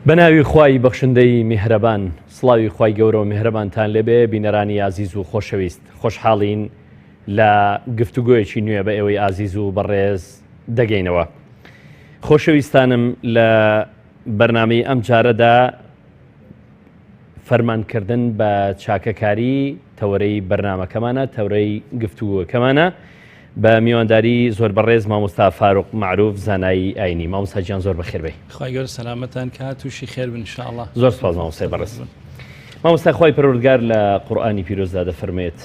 بەناوی خوای بەخشندەی میهرەبان سڵاوی خوای گەورە و میهرەبانتان لێبێ بینەرانی ئازیز و خۆشەویست خۆشحاڵین لە گفتوگۆیەکی نوێ بە ئێوەی ئازیز و بەڕێز دەگەینەوە خۆشەویستانم لە بەرنامەی ئەم جارەدا فەرمانکردن بە چاکەکاری تەوەرەی بەرنامەکەمانە، تەورەی گفتوگۆکەمانە بە میوانداری زۆر بەڕێز مامۆستا فاروق مەعروف زانایی ئاینی. مامۆستا گیان زۆر بەخێر بێی. خوای گەورە سەلامەتان کا تووشی خێر بن ان شاء اللە. زۆر سوپاس مامۆستای بەڕێز. مامۆستا خوای پەروەردگار لە قورئانی پیرۆزدا دەفەرموێت،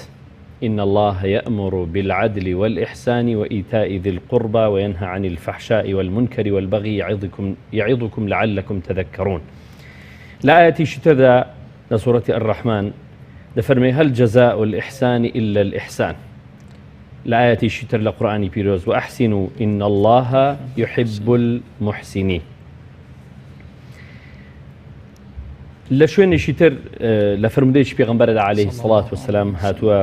ان اللە یامر بالعدل والإحسان وإیتاء ذی القربی وینهی عن الفحشاء والمنکر والبغی یعظکم یعظکم لعلکم تذکرون. لە ئایەتێکی تردا لە سورەتی الرحمن دەفەرمێ هل جزاء الإحسان إلا الإحسان لە ئایەتێکی تر لە قورئانی پیرۆز وأحسنوا إن الله يحب المحسنين لە شوێنێکی تر لە فەرمودەیەکی پێغەمبەردا عەلەیهی سڵات وسلام هاتووە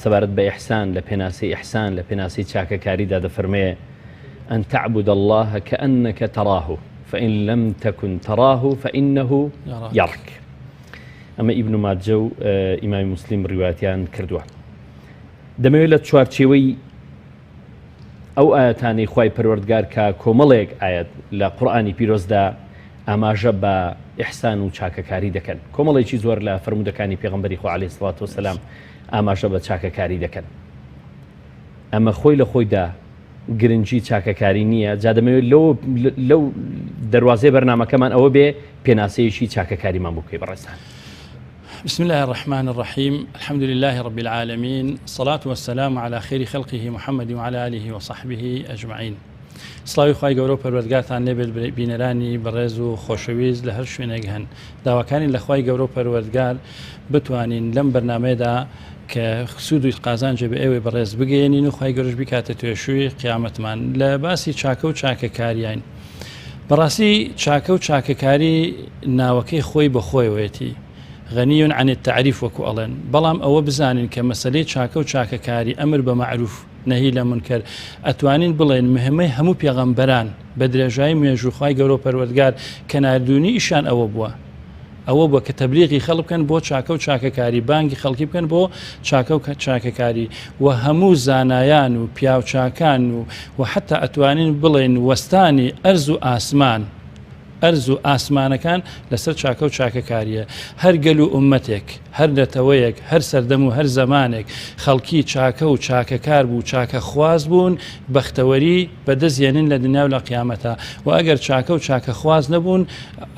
سەبارەت بە ئیحسان لە پێناسەی ئیحسان لە پێناسەی چاکەکاریدا دەفەرمێ، ان تعبد اللە کانک تراه فان لم تکن تراه فانه یراک. ئەمە ئیبن ماجە و ئیمامی موسلیم ڕیوایەتیان کردووە. دەمەوێت لە چوارچێوەی ئەو ئایەتانەی خوای پەروەردگار کە کۆمەڵێک ئایەت لە قورئانی پیرۆزدا ئاماژە بە ئیحسان و چاکەکاری دەکەن کۆمەڵێکی زۆر لە فەرموودەکانی پێغەمبەری خوا عەلەیهی سڵات وسلام ئاماژە بە چاکەکاری دەکەن ئەمە خۆی لە خۆیدا گرنگی چاکەکاری نییە جا دەمەوێت لەو لەو دەواازەی بەرنمەکەمان ئەوە بێ پێناسەیەکی چاکەکاریمان بۆ بکەی بەڕێزان. بسم الله الرحمن الرحیم الحمد لله رب العالمین الصلاة والسلام على خیر خلقه محمد وعلى آله وصحبه اجمعین سڵاوی خوای گەورە و پەروەردگارتان لێبێت بینەرانی بەڕێز و خۆشەویست لە هەر شوێنێک هەن داواکارین لە خوای گەورە و پەروەردگار بتوانین لەم بەرنامەیەدا کە سوود و قازانجێ بە ئێوەی بەڕێز بگەیەنین و خوای گەورەش بیکاتە توێشووی قیامەتمان لە باسی چاکە و چاکەکاریین بەڕاستی چاکە و چاکەکاری ناوەکەی خۆی بە خۆیەوەیەتی غنی عن التعریف وەکو ئەڵێن بەڵام ئەوە بزانین کە مەسەلەی چاکە و چاکەکاری ئەمر بە مەعروف نەهی لە مونکەر ئەتوانین بڵێن مهمەی هەموو پێغەمبەران بە درێژایی مێژوو خوای گەورە و پەروەردگار کە ناردوونی ئیشیان ئەوە بووە ئەوە بووە کە تەبلیغی خەڵک بکەن بۆ چاکە و چاکەکاری بانگی خەڵکی بکەن بۆ چاکە و چاکەکاری و هەموو زانایان و پیاوچاکان و و حتا ئەتوانین بڵێن وەستانی ئەرز و ئاسمان ئەرز و ئاسمانەکان لەسەر چاکە و چاکەکارییە. هەر گەل و ئوممەتێک، هەر نەتەوەیەک، هەر سەردەم و هەر زەمانێک خەڵکی چاکە و چاکەکار بوو، چاکەخواز بوون، بەختەوەری بەدەست یەنن لە دنیا و لە قیامەتا. وە ئەگەر چاکە و چاکەخواز نەبوون،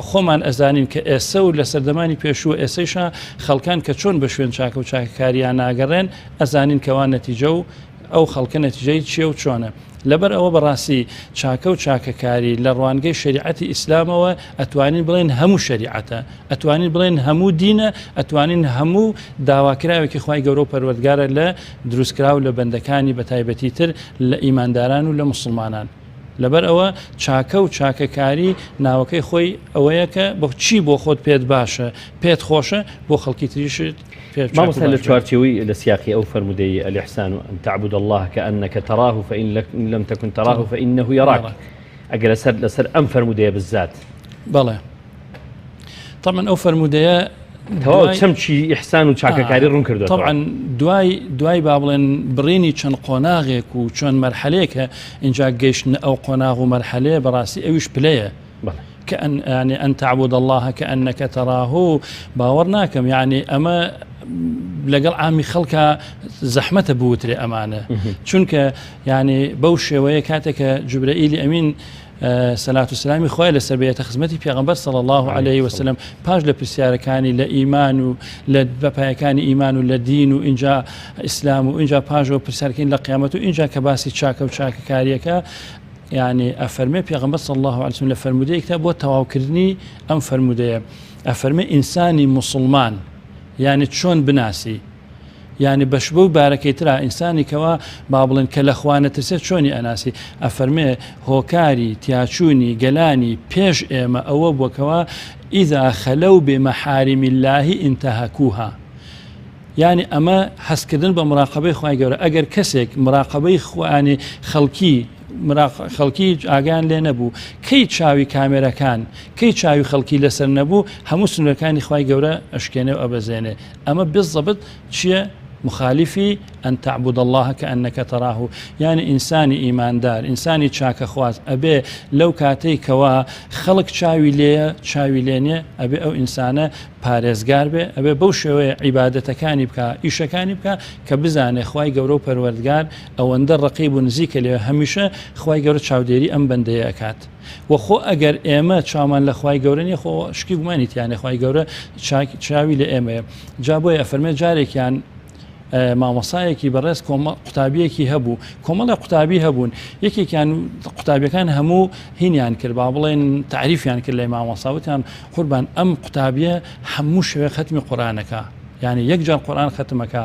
خۆمان ئەزانین کە ئێسە و لە سەردەمانی پێشوو و ئێسەیشا خەڵکان کە چۆن بە شوێن چاکە و چاکەکاریا ناگەڕێن، ئەزانین کەوا نەتیجە و ئەو خەڵکە نەتیجەی چیە و چۆنە. لەبەر ئەوە بەڕاستی چاکە و چاکەکاری لە ڕوانگەی شەریعەتی ئیسلامەوە ئەتوانین بڵێین هەموو شەریعەتە، ئەتوانین بڵێین هەموو دینە، ئەتوانین هەموو داواکراوێکی خوای گەورە و پەروەردگارە لە دروستکراو لە بەندەکانی بەتایبەتی تر لە ئیمانداران و لە موسڵمانان. لەبەر ئەوە چاکە و چاکەکاری ناوەکەی خۆی ئەوەیە کە بۆ چی بۆ خۆت پێت باشە، پێت خۆشە بۆ خەڵکی تریشت مامۆستا لە چوارچێوەی لە سیاقی ئەو فەرموودەی الإحسان أن تعبد الله كأنك تراه فإن لم تكن تراه فإنه يراك ئەگەر لەسەر لەسەر ئەم فەرموودەیە بالذات بەڵێ طبعا ئەو فەرموودەیە تەواو چەمکی ئیحسان و چاکەکاری ڕوون کردو طبعا دوای دوای با بڵێن بڕینی چەند قۆناغێک و چۆن مەرحەلەیەکە اینجا گەیشتن ئەو قۆناغ و مەرحەلەیە بەڕاستی ئەویش پلەیە کەئەن یانی ان تعبد اللە کەئەنەکە تراه باوەڕ ناکەم یانی ئەمە لەگەڵ عامی خەڵکە زەحمەتە بوترێ ئەمانە چونکە یانی بەو شێوەیە کاتێکە جوبرەئیلی ئەمین سەلات و سلامی خۆی لەسەر بێتە خزمەتی پێغمبەر صلی الله عليه وسلم پاش لە پرسیارەکانی لە ئیمان و لە بەپایەکانی ئیمان و لە دین و اینجا ئیسلام و اینجا پاژەوە پرسیارکەین لە قیامەت و اینجا کە باسی چاکە و چاکەکاریەکە یانی ئەفەرمێ پێغەمبەر صلی اللە علیە وسلم لە فەرموودەیەکدا بۆ تەواوکردنی ئەم فەرموودەیە ئەفەرمێ ئینسانی موسڵمان یانی چۆن بناسی یانی بەش بەو بارەکەی ترا ئینسانی کەوا با بڵێن کە لە خوا نەترسێت چۆنی ئەناسی ئەفەرمێ هۆکاری تیاچوونی گەلانی پێش ئێمە ئەوە بووە کەوا ئیذا خەلەو بمەحارم الله انتهکوها یانی ئەمە هەستکردن بە مراقەبەی خوای گەورە ئەگەر کەسێک مراقەبەی خوانی خەڵکی. خەڵکی ئاگایان لێ نەبوو کەی چاوی کامێرەکان کەی چاوی خەڵکی لەسەر نەبوو هەموو سنوورەکانی خوای گەورە ئەشکێنێ و ئەبەزێنێ ئەمە بالضبط چییە؟ مخالفی ان تعبد الله كأنك تراه یانی ئینسانی ئیماندار ئینسانی چاکەخواز ئەبێ لەو کاتەی کەوا خەڵک چاوی لێیە چاوی لێ نییە ئەبێ ئەو ئینسانە پارێزگار بێ ئەبێ بەو شێوەیە عیبادەتەکانی بکا ئیشەکانی بکا کە بزانێ خوای گەورە و پەروەردگار ئەوەندە ڕەقیب و نزیکە لێ هەمیشە خوای گەورە چاودێری ئەم بەندەیە ئەکات وە خۆ ئەگەر ئێمە چاومان لە خوای گەورە نیە خۆ شکی گومانی تیانە خوای گەورە چاوی لە ئێمەیە جا بۆیە ئەفەرمێ جارێکیان مامۆسایەکی بەڕێز کۆمەڵ قوتابیەکی هەبوو کۆمەڵی قوتابی هەبوون یەکێکیان قوتابیەکان هەموو هینیان کرد با بڵێن تعریفیان کرد لای مامۆساوتیان قوربان ئەم قوتابیە هەموو شوێ خەتمی قورآانەکە یعنی یەک جار قورآن خەتمەکە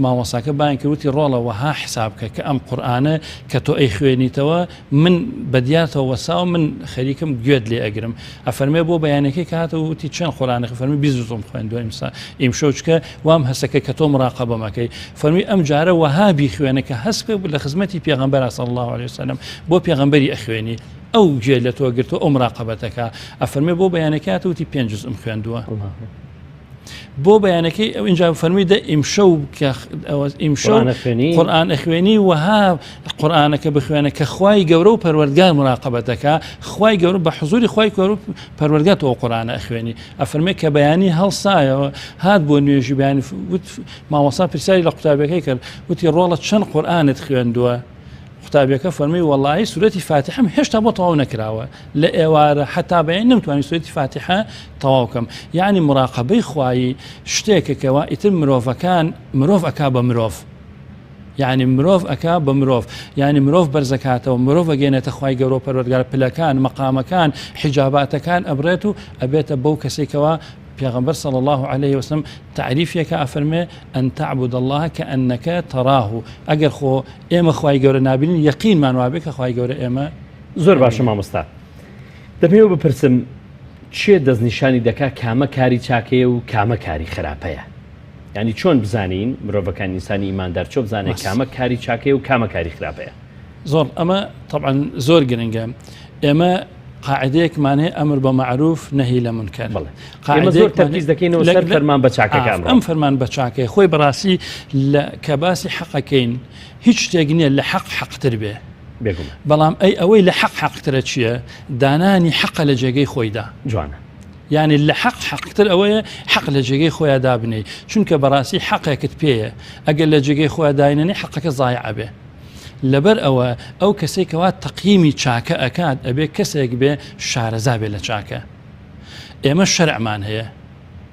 مامۆساکە بان کرد وتی ڕۆڵە وەها حساب کە کە ئەم قورآانە کە تۆ ئەی خوێنیتەوە من بە دیارتەوە وەساوە من خەریکم گوێت لێ ئەگرم ئەفەرمێ بۆ بەیانەکەی کە هاتەوە وتی چەند قورآانەکە فەرمی 20 جوزم خوێندووە ئیمسا ئیمشەو چکە وام هەسەکە کە تۆ مراقەبەمەکەی فەرمی ئەم جارە وەها بیخوێنە کە هەست بکە لە خزمەتی پێغەمبەرا صلی الله علیه وسلم بۆ پێغەمبەری ئەخوێنی ئەو گوێ لە تۆ گرتو ئەو مراقەبەتەکە ئەفەرمێ بۆ بەیانەکە هاتەوە وتی پێنج جوزم خوێندووە بۆ بەیانەکەی ئەو ئینجا فەرمی دە ئیمشەو کە ئیمشەو قورآن ئەخوێنی وەها قورآانەکە بخوێنە کە خوای گەورە و پەروەردگار مراقبەتەکە خوای گەورە بە حزوری خوای گەورە پەروەردگار تۆ قورآانە ئەخوێنی ئەفەرمێ کە بەیانی هەڵسایەوە هات بۆ نوێژی بەیانی وت مامۆستا پرسیاری لە قوتابیەکەی کرد وتی ڕۆڵە چەند قورآانت خوێندووە قوتابیەکە فەرمی وەڵی سورەتی فاتحم هێشتا بۆ تەواو نەکراوە لە ئێوارە حتا بەیان نەمتوانی سورەتی فاتحە تەواو کەم یعنی مراقبەی خوایی شتێکە کەوا ئیتر مرۆڤەکان مرۆڤ ئەکا بە مرۆڤ یعنی مرۆڤ ئەکا بە مرۆڤ یعنی مرۆڤ بەرزەکاتەوە مرۆڤ ئەگەێنێتە خوای گەورە پەروەردگار پلەکان مەقامەکان حیجاباتەکان ئەبرێت و ئەبێتە بەو کەسێکەوە پێغەمبەر صلی اللە علیه وسلم تەعریفیەکە ئەفەرمێ ان تعبد اللە کانک تراه ئەگەر خۆ ئێمە خوای گەورە نابینین یەقینمان وابێ کە خوای گەورە ئێمە زۆر باشە مامۆستا دەمەوێت بپرسم چێ دەستنیشانی دەکا کامە کاری چاکەیە و کامە کاری خراپەیە ینی چۆن بزانین مرۆڤەکان ئینسانی ئیماندار چۆ بزانێت کامە کاری چاکەیە و کامە کاری خراپەیە زۆر ئەمە طبعا زۆر گرنگە ئێمە قاعدەیەکمان هەیە ئەمر بە مەعروف نەهی لە منکەر بەڵێ قاعدە زۆر تەرکیز دەکەینەوە سەر فەرمان بە چاکەکان ئەم فەرمان بە چاکەی خۆی بەڕاستی لە کە باسی حەقەکەین هیچ شتێک نییە لە حەق حەقتر بێ بەڵام ئەی ئەوەی لە حەق حەقترە چییە دانانی حەقە لە جێگەی خۆیدا جوانە یعنی لە حەق حەقتر ئەوەیە حەق لە جێگەی خۆیان دابنێ چونکە بەڕاستی حەقێکت پێیە ئەگەر لە جێگەی خۆیان داینەنی حەقەکە زایع بێ لەبەر ئەوە ئەو کەسەی کەوا تەقیمی چاکە ئەکات ئەبێ کەسێک بێ شارەزا بێ لە چاکە. ئێمە شەرعمان هەیە.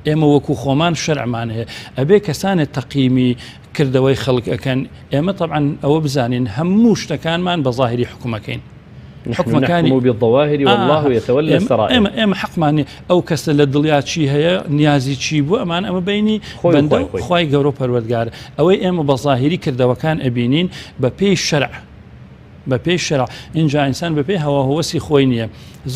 ئێمە وەکو خۆمان شەرعمان هەیە. ئەبێ کەسانێ تەقیمی کردەوەی خەڵک ئەکەن. ئێمە تەبعەن ئەوە بزانین هەموو شتەکانمان بە زاهیری حوکمەکەین. حکمەکانی بالظواهر والله يتولى السرائر ئێمە ئێمە حەقمان نیە ئەو کەسە لە دڵیا چی هەیە نیازی چی بوو ئەمان ئەمە بینی بەندە خوای گەورە پەروەردگار ئەوەی ئێمە بە ظاهری کردەوەکان ئەبینین بە پێی شەرع بە پێی شەرع اینجا ئینسان بە پێی هەوا هەوەسی خۆی نییە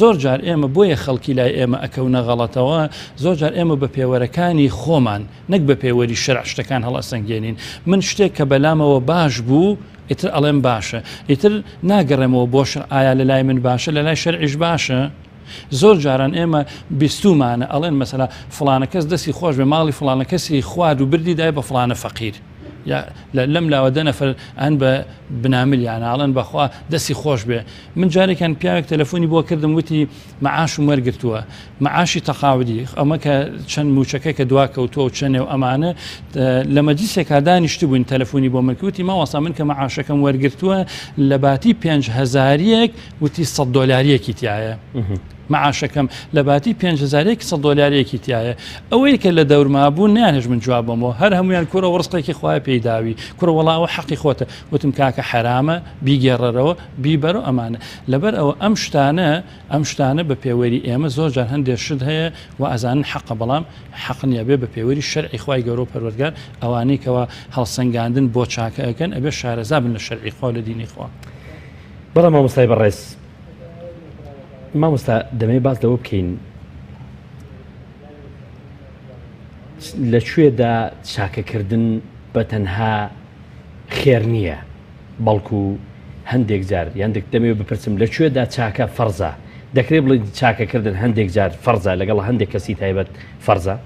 زۆر جار ئێمە بۆیە خەڵکی لای ئێمە ئەکەونە غەڵەتەوە زۆر جار ئێمە بە پێوەرەکانی خۆمان نەک بە پێوەری شەرع شتەکان هەڵەسەنگێنین من شتێک کە بەلامەوە باش بوو ئیتر ئەڵێم باشە ئیتر ناگەڕێمەوە بۆ شەرع ئایا لە لای من باشە لە لای شەرعیش باشە زۆر جاران ئێمە بیستومانە ئەڵێن مەسەلا فڵانە کەس دەستی خۆش بێ ماڵی فڵانە کەسی خوارد و بردی دای بە فڵانە فەقیر یا لەم لاوە دە نەفەر ئەن بە بناملیان ئاڵێن بەخوا دەستی خۆش بێ من جارێکیان پیاوێک تەلەفۆنی بۆ کردم وتی مەعاشم وەرگرتووە مەعاشی تەقاودی ئەمە کە چەند موچەکە کە دوا کەوتووە و چەنێ و ئەمانە لە مەجلیسێکا دانیشتبووین تەلەفۆنی بۆ من وتی مامۆستا من کە مەعاشەکەم وەرگرتووە لە باتی پێنج هەزاریەک وتی سەد دۆلاریەکی تایە مەعاشەکەم لە باتی پێنج هەزارێک سەد دۆلاریەکی تایە ئەوەی کە لە دەورما بوون نیانهێشت من جواب بەمەوە هەر هەمویان کوڕە وڕسقێکی خوایە پێی داوی کوڕە وەڵا ئەوە حەقی خۆتە وتم کاکە حەرامە بیگێڕەرەوە بیبەرە ئەمانە لەبەر ئەوە ئەم شتانە ئەم شتانە بە پێوەری ئێمە زۆر جار هەندێ شت هەیە و ئەزانن حەقە بەڵام حەق نیە بێ بە پێوەری شەرعی خوای گەورە و پەروەردگار ئەوانەی کەوا هەڵسەنگاندن بۆ چاکە ئەکەن ئەبێ شارەزا بن لە شەرعی خوا و لە دینی خوا. بەڵێ مامۆستای بەڕێز. مامۆستا دەمەوێت باس لەوە بکەین لە کوێدا چاکەکردن بە تەنها خێر نییە بەڵکو هەندێک جار یان دەمەوێت بپرسم لە کوێدا چاکە فەرزە؟ دەکرێت بڵێین چاکەکردن هەندێک جار فەرزە لەگەڵ هەندێک کەسی تایبەت فەرزە؟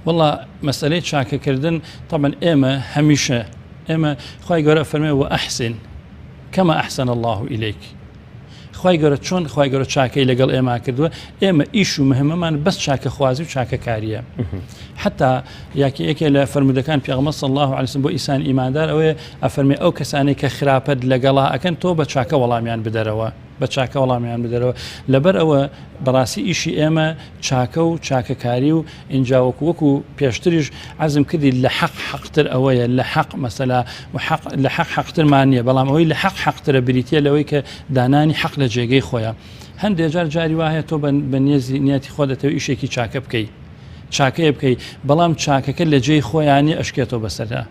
وەڵا مەسەلەی چاکەکردن تەبعەن ئێمە هەمیشە ئێمە خوای گەورە فەرمێ وأحسن كما أحسن الله إليك خوای گەورە چۆن خوای گەورە چاکەی لەگەڵ ئێمە کردووە ئێمە ئیش و مهمەمان بەس چاکەخوازی و چاکەکاریە حتا یاکی یەکێ لە فەرمودەکان پێغەمبەر صلی الله علیه وسلم بۆ ئینسان ئیماندار ئەوەیە ئەفەرمێ ئەو کەسانەی کە خراپەت لەگەڵا ئەکەن تۆ بە چاکە وەڵامیان بدەرەوە بە چاکە وەڵامیان بدەرەوە لەبەر ئەوە بەڕاستی ئیشی ئێمە چاکە و چاکەکاری و ئینجا وەکو وەکو پێشتریش عەزم کردی لە حەق حەقتر ئەوەیە لە حەق مەسەلا و حەق لە حەق حەقترمان نییە بەڵام ئەوەی لە حەق حەقترە بریتە لەوەی کە دانانی حەق لە جێگەی خۆیە هەندێک جار جاری وا هەیە تۆ بە نێزی نیەتی خۆ دەتەوە ئیشێکی چاکە بکەی چاکەیە بکەی بەڵام چاکەکە لە جێی خۆیانی ئەشکێتەوە بەسەردا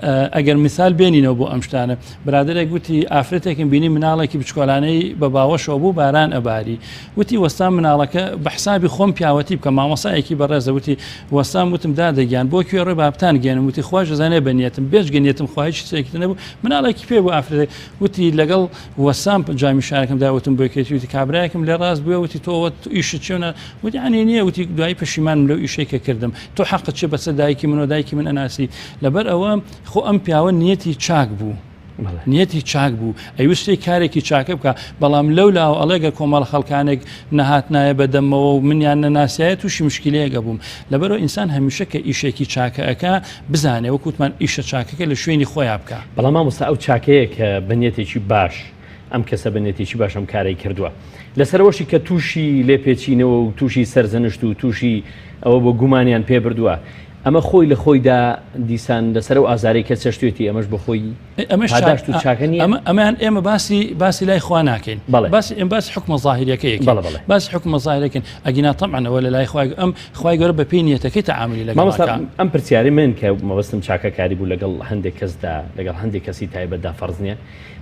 ئەگەر میسال بێنینەوە بۆ ئەم شتانە برادەرێک وتی ئافرەتێکم بینی مناڵێکی بچکۆلانەی بە باوەشەوە بوو باران ئەباری وتی وەستام مناڵەکە بە حسابی خۆم پیاوەتی بکە مامۆسایەکی بەڕێزە وتی وەستام وتم دادەگیان بۆ کوێ ڕێ بابتان گەێنم وتی خواش دەزانێ بە نیەتم بێجگە نیەتم خوا هیچ شتێکی نەبوو مناڵێکی پێ بوو ئافرەتێک وتی لەگەڵ وەسام جامی شارەکەم دا وتم بۆ کێتی وتی کابرایەکم لێ ڕاست بووە وتی تۆ ئیشت چێنە وتی عنی نییە وتی دوایی پەشیمانم لەو ئیشەی کە کردم تۆ حەقت چیە بەسەر دایکی منەوە دایکی من ئەناسی لەبەر ئەوە خۆ ئەم پیاوە نیەتی چاک بوو نیەتی چاک بوو ئەیوستی کارێکی چاکە بکە بەڵام لەو لاوە ئەڵێ گەر کۆمەڵ خەڵکانێک نەهاتنایە بە دەمەوە و منیان نەناسیایە تووشی مشکلەیەکە بووم لەبەرەوە ئینسان هەمیشە کە ئیشێکی چاکە ئەکا بزانێ وەکوتمان ئیشە چاکەکە لە شوێنی خۆیان بکە. بەڵام مامۆستا ئەو چاکەیە کە بە نیەتێکی باش ئەم کەسە بە نیەتێکی باش ئەم کارەی کردووە لەسەرەوەشی کە تووشی لێپێچینەوە و تووشی سەرزەنشت و تووشی ئەوە بۆ گومانیان پێ بردووە ئەمە خۆی لە خۆیدا دیسان لەسەر ئەو ئازارەی کە چەشتوێتی ئەمەش بە خۆی ئەمەش پاداشت و چاکە نییە؟ ئەمە ئەمەیان ئێمە باسی باسی لای خوا ناکەین بەڵێ. باسی ئێمە باسی حوکمە زاهیریەکەی بەڵێ، بەڵێ. باسی حوکمە زاهیرەکەین ئەگینا تەبعەن ئەوە لە لای خوای ئەم خوای گەورە بە پێی نیەتەکەی تەعامولی لەگەڵ مامۆستا ئەکا. ئەم پرسیارەی من کە مەبەستم چاکەکاری بوو لەگەڵ هەندێک کەسدا لەگەڵ هەندێک کەسی تایبەتدا فەرز نییە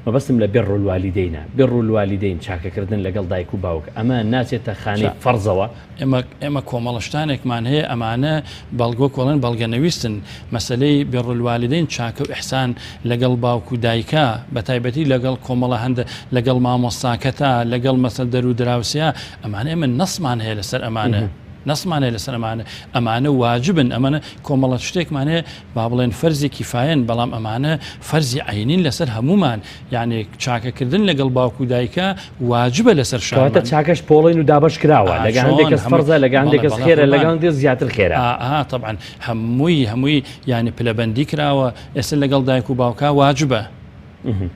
مەبەستم لە بر الوالدین ە بر الوالدین چاکەکردن لەگەڵ دایک و باوک ئەمە ناچێتە خانەی فەرزەوە؟ ئێمە ئێمە کۆمەڵە شتانێکمان هەیە ئەمانە بەڵگۆ کۆڵێن بەڵگە نەویستن مەسەلەی بر الوالدین چاکە و ئیحسان لەگەڵ باوک و دایکا بە تایبەتی لەگەڵ کۆمەڵە هەندە لەگەڵ مامۆستاکەتا لەگەڵ مەسەل دەر و دراوسیا ئەمانە ئێمە نەسمان هەیە لەسەر ئەمانە نەسمان هەیە لەسەر ئەمانە ئەمانە واجبن ئەمانە کۆمەڵە شتێکمان هەیە با بڵێن فەرزی کیفایەن بەڵام ئەمانە فەرزی عەینین لەسەر هەموومان یعنی چاکەکردن لەگەڵ باوک و دایکە واجبە لەسەر شانمان. کەواتە چاکەش پۆڵێن و دابەش کراوە لەگە هەندێک کەس فەرزە لەگە هەندێک کەس خێرە لەگە هەندێک زیاتر خێرە. ئا تەبعەن هەمووی هەمووی یعنی پلەبەندی کراوە ئێستا لەگەڵ دایک و باوکا واجبە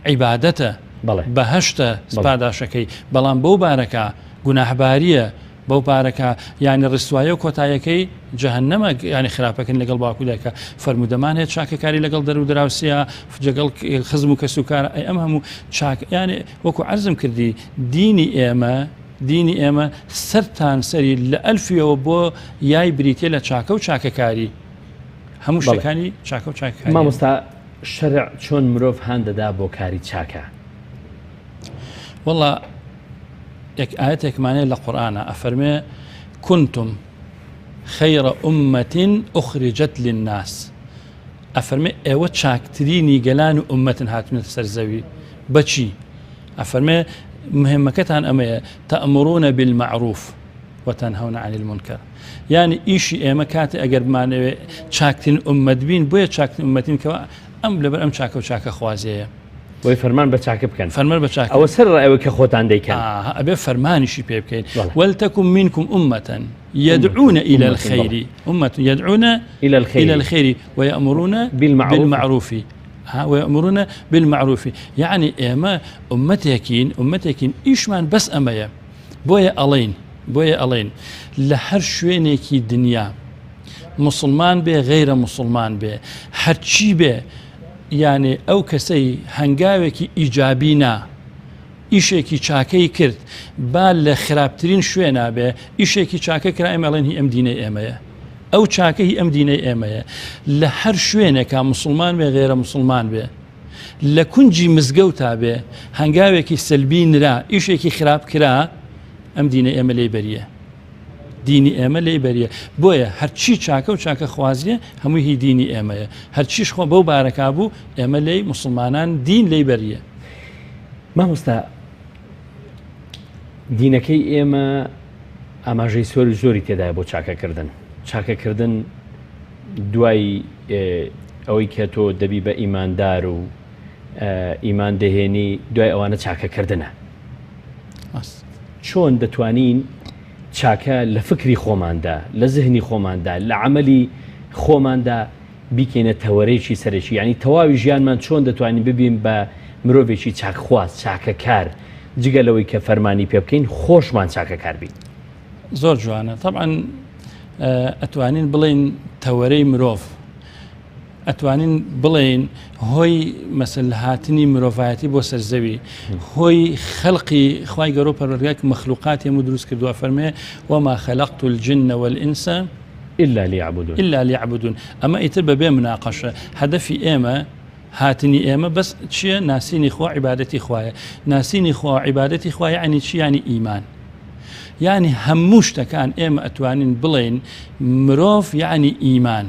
عیبادەتە بەهەشتە پاداشەکەی بەڵام بەو بارەکە گوناهباریە بەو پارەکە یانی ڕیسوایە و کۆتایەکەی جەهەنەمە یانی خراپەکردن لەگەڵ باوک و دایکە فەرموودەمان هەیە چاکەکاری لەگەڵ دەر و دراوسیا جەگەڵ خزم و کەس و کار ئەی ئەم هەموو چاک یانی وەکو عەرزم کردی دینی ئێمە دینی ئێمە سەرتان سەری لە ئەلفیەوە بۆ یای بریتە لە چاکە و چاکەکاری هەموو شتەکانی چاکە و چاکەکاری مامۆستا شەرع چۆن مرۆڤ هان دەدا بۆ کاری چاکە؟ وەڵا یەک ئایەتێکمان هەیە لە قورئانا ئەفەرمێ کنتم خیر امة اخرجت للناس ئەفەرمێ ئێوە چاکترینی گەلان و ئومەتن هاتونەتە سەر زەوی بەچی ئەفەرمێ مهمەکەتان ئەمەیە تأمرون بالمعروف وتنهون عن المنكر یعنی ئیشی ئێمە کاتێ ئەگەر بمانەوێ چاکترین ئومەت بین بۆیە چاکترین ئومەتین کەوا ئەم لەبەر ئەم چاکە و چاکە خوازیەیە بۆی فەرمان بە چاکە بکەن. فەرمان بە چاکە. ئەوە سەر ڕای ئەوەی کە خۆتان دەیکەن. ئاها ئەبێ فەرمانیشی پێ بکەین. ولتکن منکم امة يدعون الى الخير امة يدعون الى الخير الى الخير ويأمرون بالمعروف بالمعروف ها ويأمرون بالمعروف یعنی ئێمە ئومەتێکین ئومەتێکین ئیشمان بەس ئەمەیە بۆیە ئەڵێین بۆیە ئەڵێین لە هەر شوێنێکی دنیا موسڵمان بێ غەیرە موسڵمان بێ هەرچی بێ یانێ ئەو کەسەی هەنگاوێکی ئیجابی نا ئیشێکی چاکەی کرد با لە خراپترین شوێنا بێ ئیشێکی چاکە کرا ئێمە ئەڵێن هی ئەم دینەی ئێمەیە ئەو چاکە هی ئەم دینەی ئێمەیە لە هەر شوێنێکا موسڵمان بێ غێرە موسڵمان بێ لە کونجی مزگەوتا بێ هەنگاوێکی سلبی نرا ئیشێکی خراپ کرا ئەم دینە ئێمە لێی بەریە دینی ئێمە لێی بەریە بۆیە هەرچی چاکە و چاکە خوازیە هەمووی هی دینی ئێمەیە هەرچیش خۆ بەو بارەکا بوو ئێمە لێی موسڵمانان دین لێی بەریە. مامۆستا دینەکەی ئێمە ئاماژەی سۆری زۆری تێدایە بۆ چاکەکردن چاکەکردن دوای ئەوەی کە تۆ دەبی بە ئیماندار و ئیمان دەهێنی دوای ئەوانە چاکەکردنە چۆن دەتوانین چاکە لە فکری خۆماندا لە زهنی خۆماندا لە عملی خۆماندا بیکەینە تەوەرەیەکی سەرەکی یانی تەواوی ژیانمان چۆن دەتوانین ببین بە مرۆڤێکی چاکخواز چاکەکار جگە لەوەی کە فەرمانی پێ بکەین خۆشمان چاکەکار بین. زۆر جوانە تەبعەن ئەتوانین بڵێین تەوەرەی مرۆڤ ئەتوانین بڵێین هۆی مەسل هاتنی مرۆڤایەتی بۆ سەر زەوی هۆی خەلقی خوای گەورە پەروەردگار کە مەخلوقاتی هەموو دروست کردووە فەرمێ وما خلقت الجن والإنس إلا ليعبدون إلا ليعبدون ئەمە ئیتر بەبێ مناقەشە هەدەفی ئێمە هاتنی ئێمە بەس چییە ناسینی خوا عیبادەتی خوایە ناسینی خوا عیبادەتی خوا یعنی چی یعنی ئیمان یعنی هەموو شتەکان ئێمە ئەتوانین بڵێن مرۆڤ یعنی ئیمان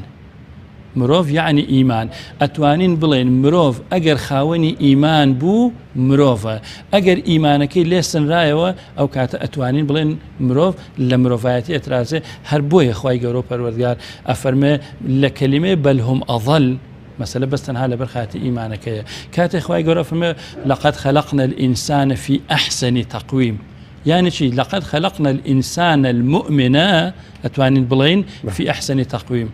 مرۆڤ یەعنی ئیمان. ئەتوانین بڵێین مرۆڤ ئەگەر خاوەنی ئیمان بوو مرۆڤە، ئەگەر ئیمانەکەی لێ سنرایەوە ئەو کاتە ئەتوانین بڵێن مرۆڤ لە مرۆڤایەتی ئەترازێ، هەر بۆیە خوای گەورە و پەروەردگار ئەفەرمێ لە کەلیمەی بل هم اضل مەسەلە بەس تەنها لەبەر خاتری ئیمانەکەیە کاتێ خوای گەورە ئەفەرمێ لقد خلقنا الانسان فی احسن تقویم یانی چی لقد خلقنا الانسان المؤمن ئەتوانین بڵێین فی احسن تقویم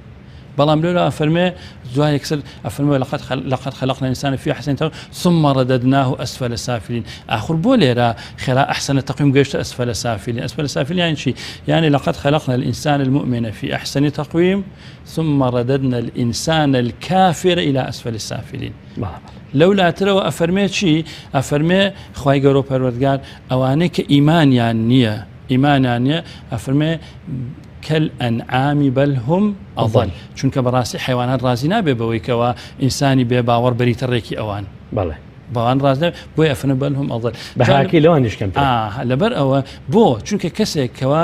بەڵام لێرە ئەفەرمێ دوای یەکسەر ئەفەرمێ لقد لقد خلقنا الانسان في احسن تقويم ثم رددناه اسفل سافلين ئاخر بۆ لێرە خێرا احسن تقويم گەشتە اسفل سافلين اسفل سافلين يعني چی يعني لقد خلقنا الانسان المؤمن في احسن تقويم ثم رددنا الانسان الكافر الى اسفل السافلين لەولاترەوە ئەفەرمێ چی ئەفەرمێ خوای گەورە و پەروەردگار ئەوانەی کە ئیمانیان نییە ئیمانیان نییە ئەفەرمێ کەلئەنعامی بل هم اضل چونکە بەڕاستی حەیوانات ڕازی نابێ بەوەی کەوا ئینسانی بێ باوەڕ بەریتە ڕێکی ئەوان بەڵێ بەوان ڕاز نابێ بۆیە ئەفەرمێ بل هم اضل بەهاکەی لەوانیش کەمترە ئا لەبەر ئەوە بۆ چونکە کەسێک کەوا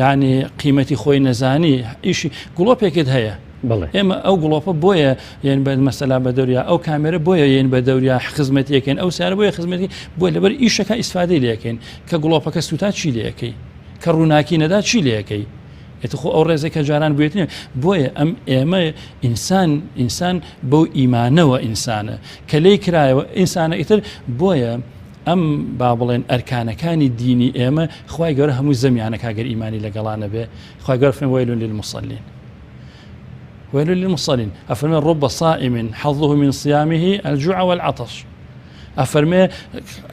یعنی قیمەتی خۆی نەزانی ئیشی گڵۆپێکت هەیە بەڵێ ئێمە ئەو گڵۆپە بۆیە یەن بە مەسەلا بە دەوریا ئەو کامێرە بۆیە یەن بە دەوریا خزمەتیەکەین ئەو سیارە بۆیە خزمەتی بۆ لەبەر ئیشەکە ئیسفادەی لەکەین کە گڵۆپەکە سووتا چی لەکەی کە ڕووناکی نەدا چی لەکەی ئێتە خۆ ئەو ڕێزێک کە جاران بێت نیە بۆیە ئەم ئێمە ئینسان ئینسان بەو ئیمانەوە ئینسانە کە لی کرایەوە ئینسانە ئیتر بۆیە ئەم با بڵێن ئەرکانەکانی دینی ئێمە خوای گەورە هەموو زەمیانە کاگەر ئیمانی لەگەڵانە بێ خوای گەورە فەرمی ویل للمصلین ويل للمصلين ئەفەرمێ رب صائم حظه من صيامه الجوع والعطش ئەفەرمێ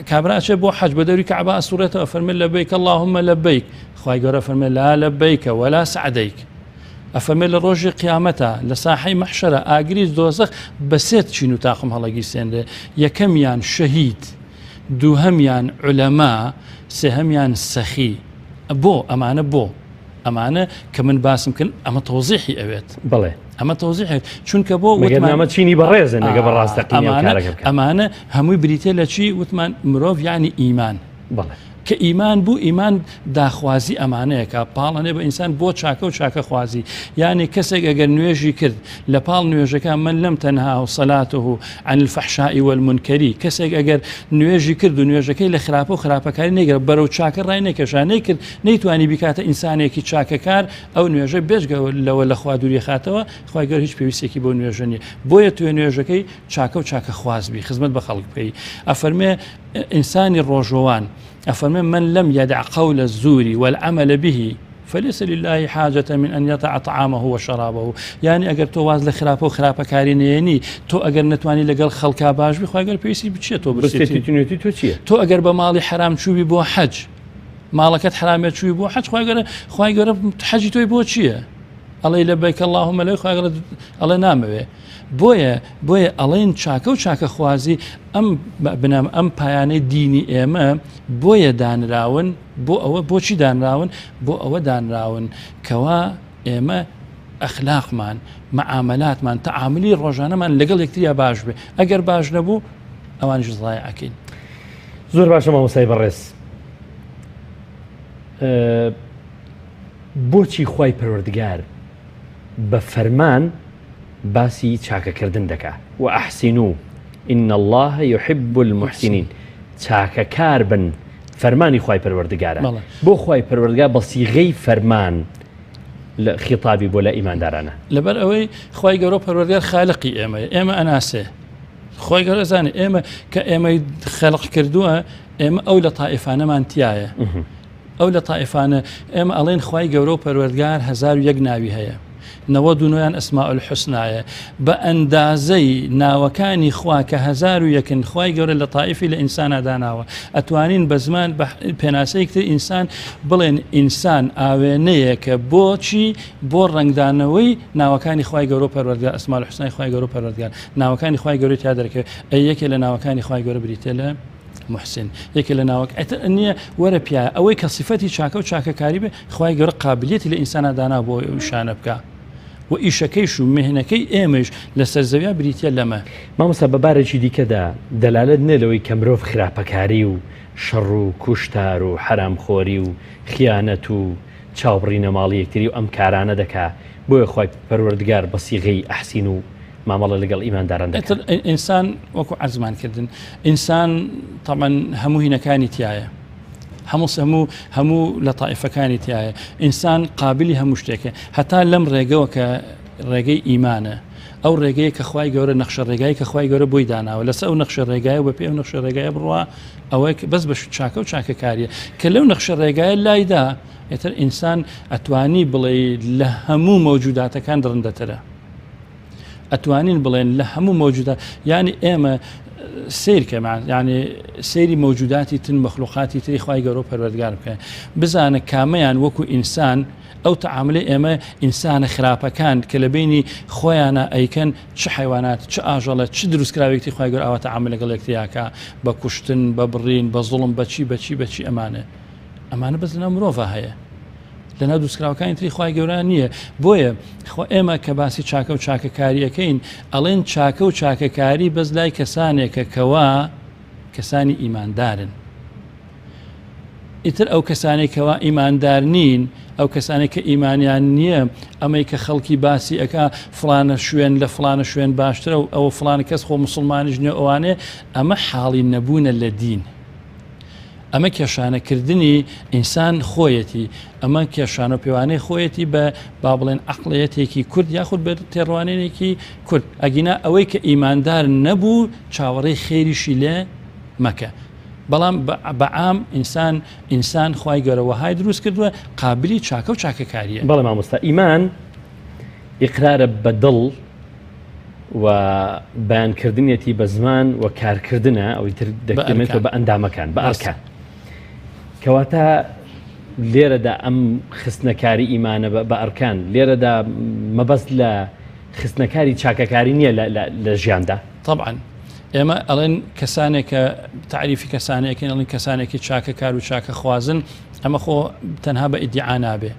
کابرا ئەچێ بۆ حەج بە دەوری کەعبە ئەسوڕێتەوە ئەفەرمێ لەبەیک اللهم لەبەیک خوای گەورە فەرمێ لا لەبەیکە ولا سعدەیک ئەفەرمێ لە ڕۆژی قیامەتە لە ساحەی مەحشەرە ئاگری دۆزەخ بە سێت چین و تاقم هەڵەگیرسێنرێ یەکەمیان شەهید دووهەمیان عولەما سێهەمیان سەخی بۆ ئەمانە بۆ ئەمانە کە من باسم کرد ئەمە تەوزیحی ئەوێت بەڵێ ئەمە تەوزیحێت چونکە بۆ وتمانە چینی بەڕێزن لەگە بەڕاستە ئەمانە هەمووی بریتە لە چی وتمان مرۆڤ یعنی ئیمان بەڵێ کە ئیمان بوو ئیمان داخوازی ئەمانەیەکە پاڵەنێ بە ئینسان بۆ چاکە و چاکە خوازی یعنی کەسێک ئەگەر نوێژی کرد لە پاڵ نوێژەکە من لم تنهاه صلاته عن الفحشاء والمنکر کەسێک ئەگەر نوێژی کرد و نوێژەکەی لە خراپە و خراپەکاری نەیگرت بەرەو چاکە ڕای نەکێشا نەیکرد نەیتوانی بیکاتە ئینسانێکی چاکەکار ئەو نوێژە بێجگە لەوە لە خوا دووری خاتەوە خوای گەورە هیچ پێویستێکی بۆ نوێژە نییە بۆیە توێ نوێژەکەی چاکە و چاکە خواز بی خزمەت بە خەڵک بکەی ئەفەرمێ ئینسانی ڕۆژوان ئەفەرمێ من لم يدع قول الزور والعمل به فليس لله حاجة من أن يدع طعامه وشرابه یعنی ئەگەر تۆ واز لە خراپە و خراپەکاری نێنی تۆ ئەگەر نەتوانی لەگەڵ خەڵکا باش بی خوای گەورە پێویستی بچێت تۆ برسێتی تونێتی تۆ چییە تۆ ئەگەر بە ماڵی حرام چووی بۆ حەج ماڵەکەت حرامێ چووی بۆ حەج خوای گەورە خوای گەورە حەجی تۆی بۆ چییە ئەڵێ لەبەیک اللهم لەبەیک خوای گەورە ئەڵێ نامەوێ بۆیە بۆیە ئەڵێن چاکە و چاکەخوازی ئەم بنەم ئەم پایانەی دینی ئێمە بۆیە دانراون بۆ ئەوە بۆچی دانراون بۆ ئەوە دانراون کەوا ئێمە ئەخلاقمان مەعاملاتمان تەعاملی ڕۆژانەمان لەگەڵ یەکتریا باش بێ ئەگەر باش نەبوو ئەوانیش زایع ئەکەین. زۆر باشە مامۆستای بەڕێز بۆچی خوای پەروەردگار بە فەرمان باسی چاکەکردن دەکا وأحسنوا إن الله يحب المحسنين. چاکەکار بن فەرمانی خوای پەروەردگارە بۆ خوای پەروەردگار بە سیغەی فەرمان لە خیتابی بۆ لە ئیماندارانە. لەبەر ئەوەی خوای گەورە پەروەردگار خالقی ئێمەیە ئێمە ئەناسێ خوای گەورە زانێ ئێمە کە ئێمەی خەلق کردووە ئێمە ئەو لە تائیفانەمان تایە ئەو لە تائیفانە ئێمە ئەڵێن خوای گەورە و پەروەردگار 1001 ناوی هەیە 99یان ئەسماء الحسنایە بە ئەندازەی ناوەکانی خوا کە 1001ن خوای گەورە لە تائیفی لە ئینسانا داناوە ئەتوانین بە زمان بە پێناسەیەک تر ئینسان بڵێن ئینسان ئاوێنەیەکە بۆچی بۆ ڕەنگدانەوەی ناوەکانی خوای گەورە و پەروەردگار ئەسماء الحسنای خوای گەورە و پەروەردگار ناوەکانی خوای گەورەی تیا دەرەکەوێت ئەی یەکێ لە ناوەکانی خوای گەورە بریتیە لە محسن یەکێ لە ناوەک ئەتر نییە وەرە پیا ئەوەی کە سیفەتی چاکە و چاکەکاری بێ خوای گەورە قابلیەتی لە ئینسانا دانا بۆ ئەو ئیشانە بکا و ئیشەکەیش و مهنەکەی ئێمەیش لەسەر زەویا بریتیە لەمە. مامۆستا بە بارێکی دیکەدا دەلالەت نیە لەوەی کە مرۆڤ خراپەکاری و شەڕ و کوشتار و حەرامخۆری و خیانەت و چاوبڕینە ماڵی یەکتری و ئەم کارانە دەکا بۆیە خوای پەروەردگار بە سیغەی ئەحسین و مامەڵە لەگەڵ ئیمانداران دەکات. ئیتر ئینسان وەکو عەرزمان کردن ئینسان تەبعەن هەموو هینەکانی تایە هەموو هەموو هەموو لە تائیفەکانی تایە ئینسان قابلی هەموو شتێکە هەتا لەم ڕێگەوە کە ڕێگەی ئیمانە ئەو ڕێگەیە کە خوای گەورە نەخشە ڕێگای کە خوای گەورە بۆی داناوە لەسەر ئەو نەخشە ڕێگایە و بە پێی ئەو نەخشە ڕێگایە بڕوا ئەوەی بەس بە چاکە و چاکەکاریە کە لەو نەخشە ڕێگایە لایدا ئیتر ئینسان ئەتوانی بڵێ لە هەموو مەوجوداتەکان دڕندەترە ئەتوانین بڵێن لە هەموو مەوجودات یعنی ئێمە سیر کەمان یعنی سەیری مەوجوداتی تن مەخلوقاتی تری خوای گەورە و پەروەردگار بکەن بزانە کامەیان وەکو ئینسان ئەو تەعاملەی ئێمە ئینسانە خراپەکان کە لە بینی خۆیانە ئەیکەن چ حیوانات چ ئاژەڵە چ دروستکراوێکی خوای گەورە ئاوا تەعامل لەگەڵ یەکتریاکە بە کوشتن بە بڕین بە زوڵم بەچی بەچی بەچی ئەمانە ئەمانە بەس لەناو مرۆڤ هەیە لەناو دروستکراوەکانی تری خوای گەورە نییە بۆیە خۆ ئێمە کە باسی چاکە و چاکەکاریەکەین ئەڵێن چاکە و چاکەکاری بەس لای کەسانێکە کەوا کەسانی ئیماندارن ئیتر ئەو کەسانێک کەوا ئیماندار نین ئەو کەسانێک کە ئیمانیان نییە ئەمەی کە خەڵکی باسی ئەک فلانە شوێن لە فلانە شوێن باشترە و ئەوە فلانە کەس خۆ مسلمانیش نیە ئەوانێ ئەمە حاڵی نەبوونە لە دین. ئەمە کێشانە کردنی ئینسان خۆیەتی، ئەمە کێشانە و پێوانەی خۆیەتی بە با بڵێن عەقڵیەتێکی کورد یاخود بە تێڕوانینێکی کورد، ئەگینا ئەوەی کە ئیماندار نەبوو چاوەڕێی خێریشی لێ مەکە. بەڵام بە عام ئینسان ئینسان خوای گەورە وەهای دروست کردووە قابلی چاکە و چاکەکاریە. بەڵێ مامۆستا ئیمان ئیقرارە بە دڵ و بەیان کردنیەتی بە زمان و کارکردنە ئەوی تر دەکرێتەوە بە ئەندامەکان بە ئەرکان کەواتە لێرەدا ئەم خستنەکاری ئیمانە بە ئەرکان لێرەدا مەبەست لە خستنەکاری چاکەکاری نییە لە ژیاندا طبعا ئێمە ئەڵێن کەسانێک کە تعریفی کەسانێکن ئەڵێن کەسانێکی چاکەکار و چاکە خوازن ئەمە خۆ تەنها بە ئیدعا نابێ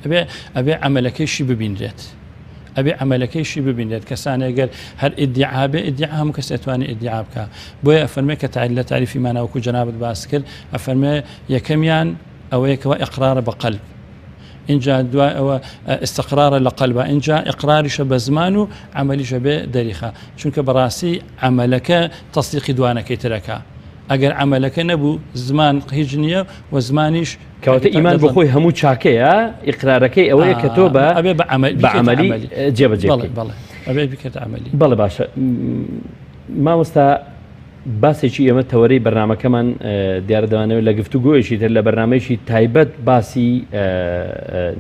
ئەبێ ئەبێ عملەکەیشی ببینرێت ئەبێ عەمەلەکەیشی ببینرێت کەسانێک گەر هەر ئیدیعا بێ ئیدیعا هەموو کەس ئەتوانێ ئیدیعا بکا بۆیە ئەفەرمێ کە تاریف لە تاریفی مانا وەکو جەنابت باس کرد ئەفەرمێ یەکەمیان ئەوەیە کەوا ئیقرارە بە قەلب اینجا دوای ئەوە استقرارە لە قەلبە اینجا ئیقراریشە بە زمان و عەمەلیشە بێ دەریخە چونکە بەڕاستی عەمەلەکە تەسدیقی دوانەکەی ترەکە ئەگەر عەمەلەکە نەبوو زمان هیچ نییە و زمانیش کەواتە ئیمان بۆ خۆی هەموو چاکەیە ئیقرارەکەی ئەوەیە کە تۆ بە ئەبێ بە عەمەل بە عەمەلی جێبەجێ بکەی. بەڵێ ئەبێ بکرێتە عەمەلی. بەڵێ باشە مامۆستا باسێکی ئێمە تەوەرەی بەرنمەکەمان دیارە دەمانەوێت لە گفتوگۆیەکی تر لە بەرنمەیەکی تایبەت باسی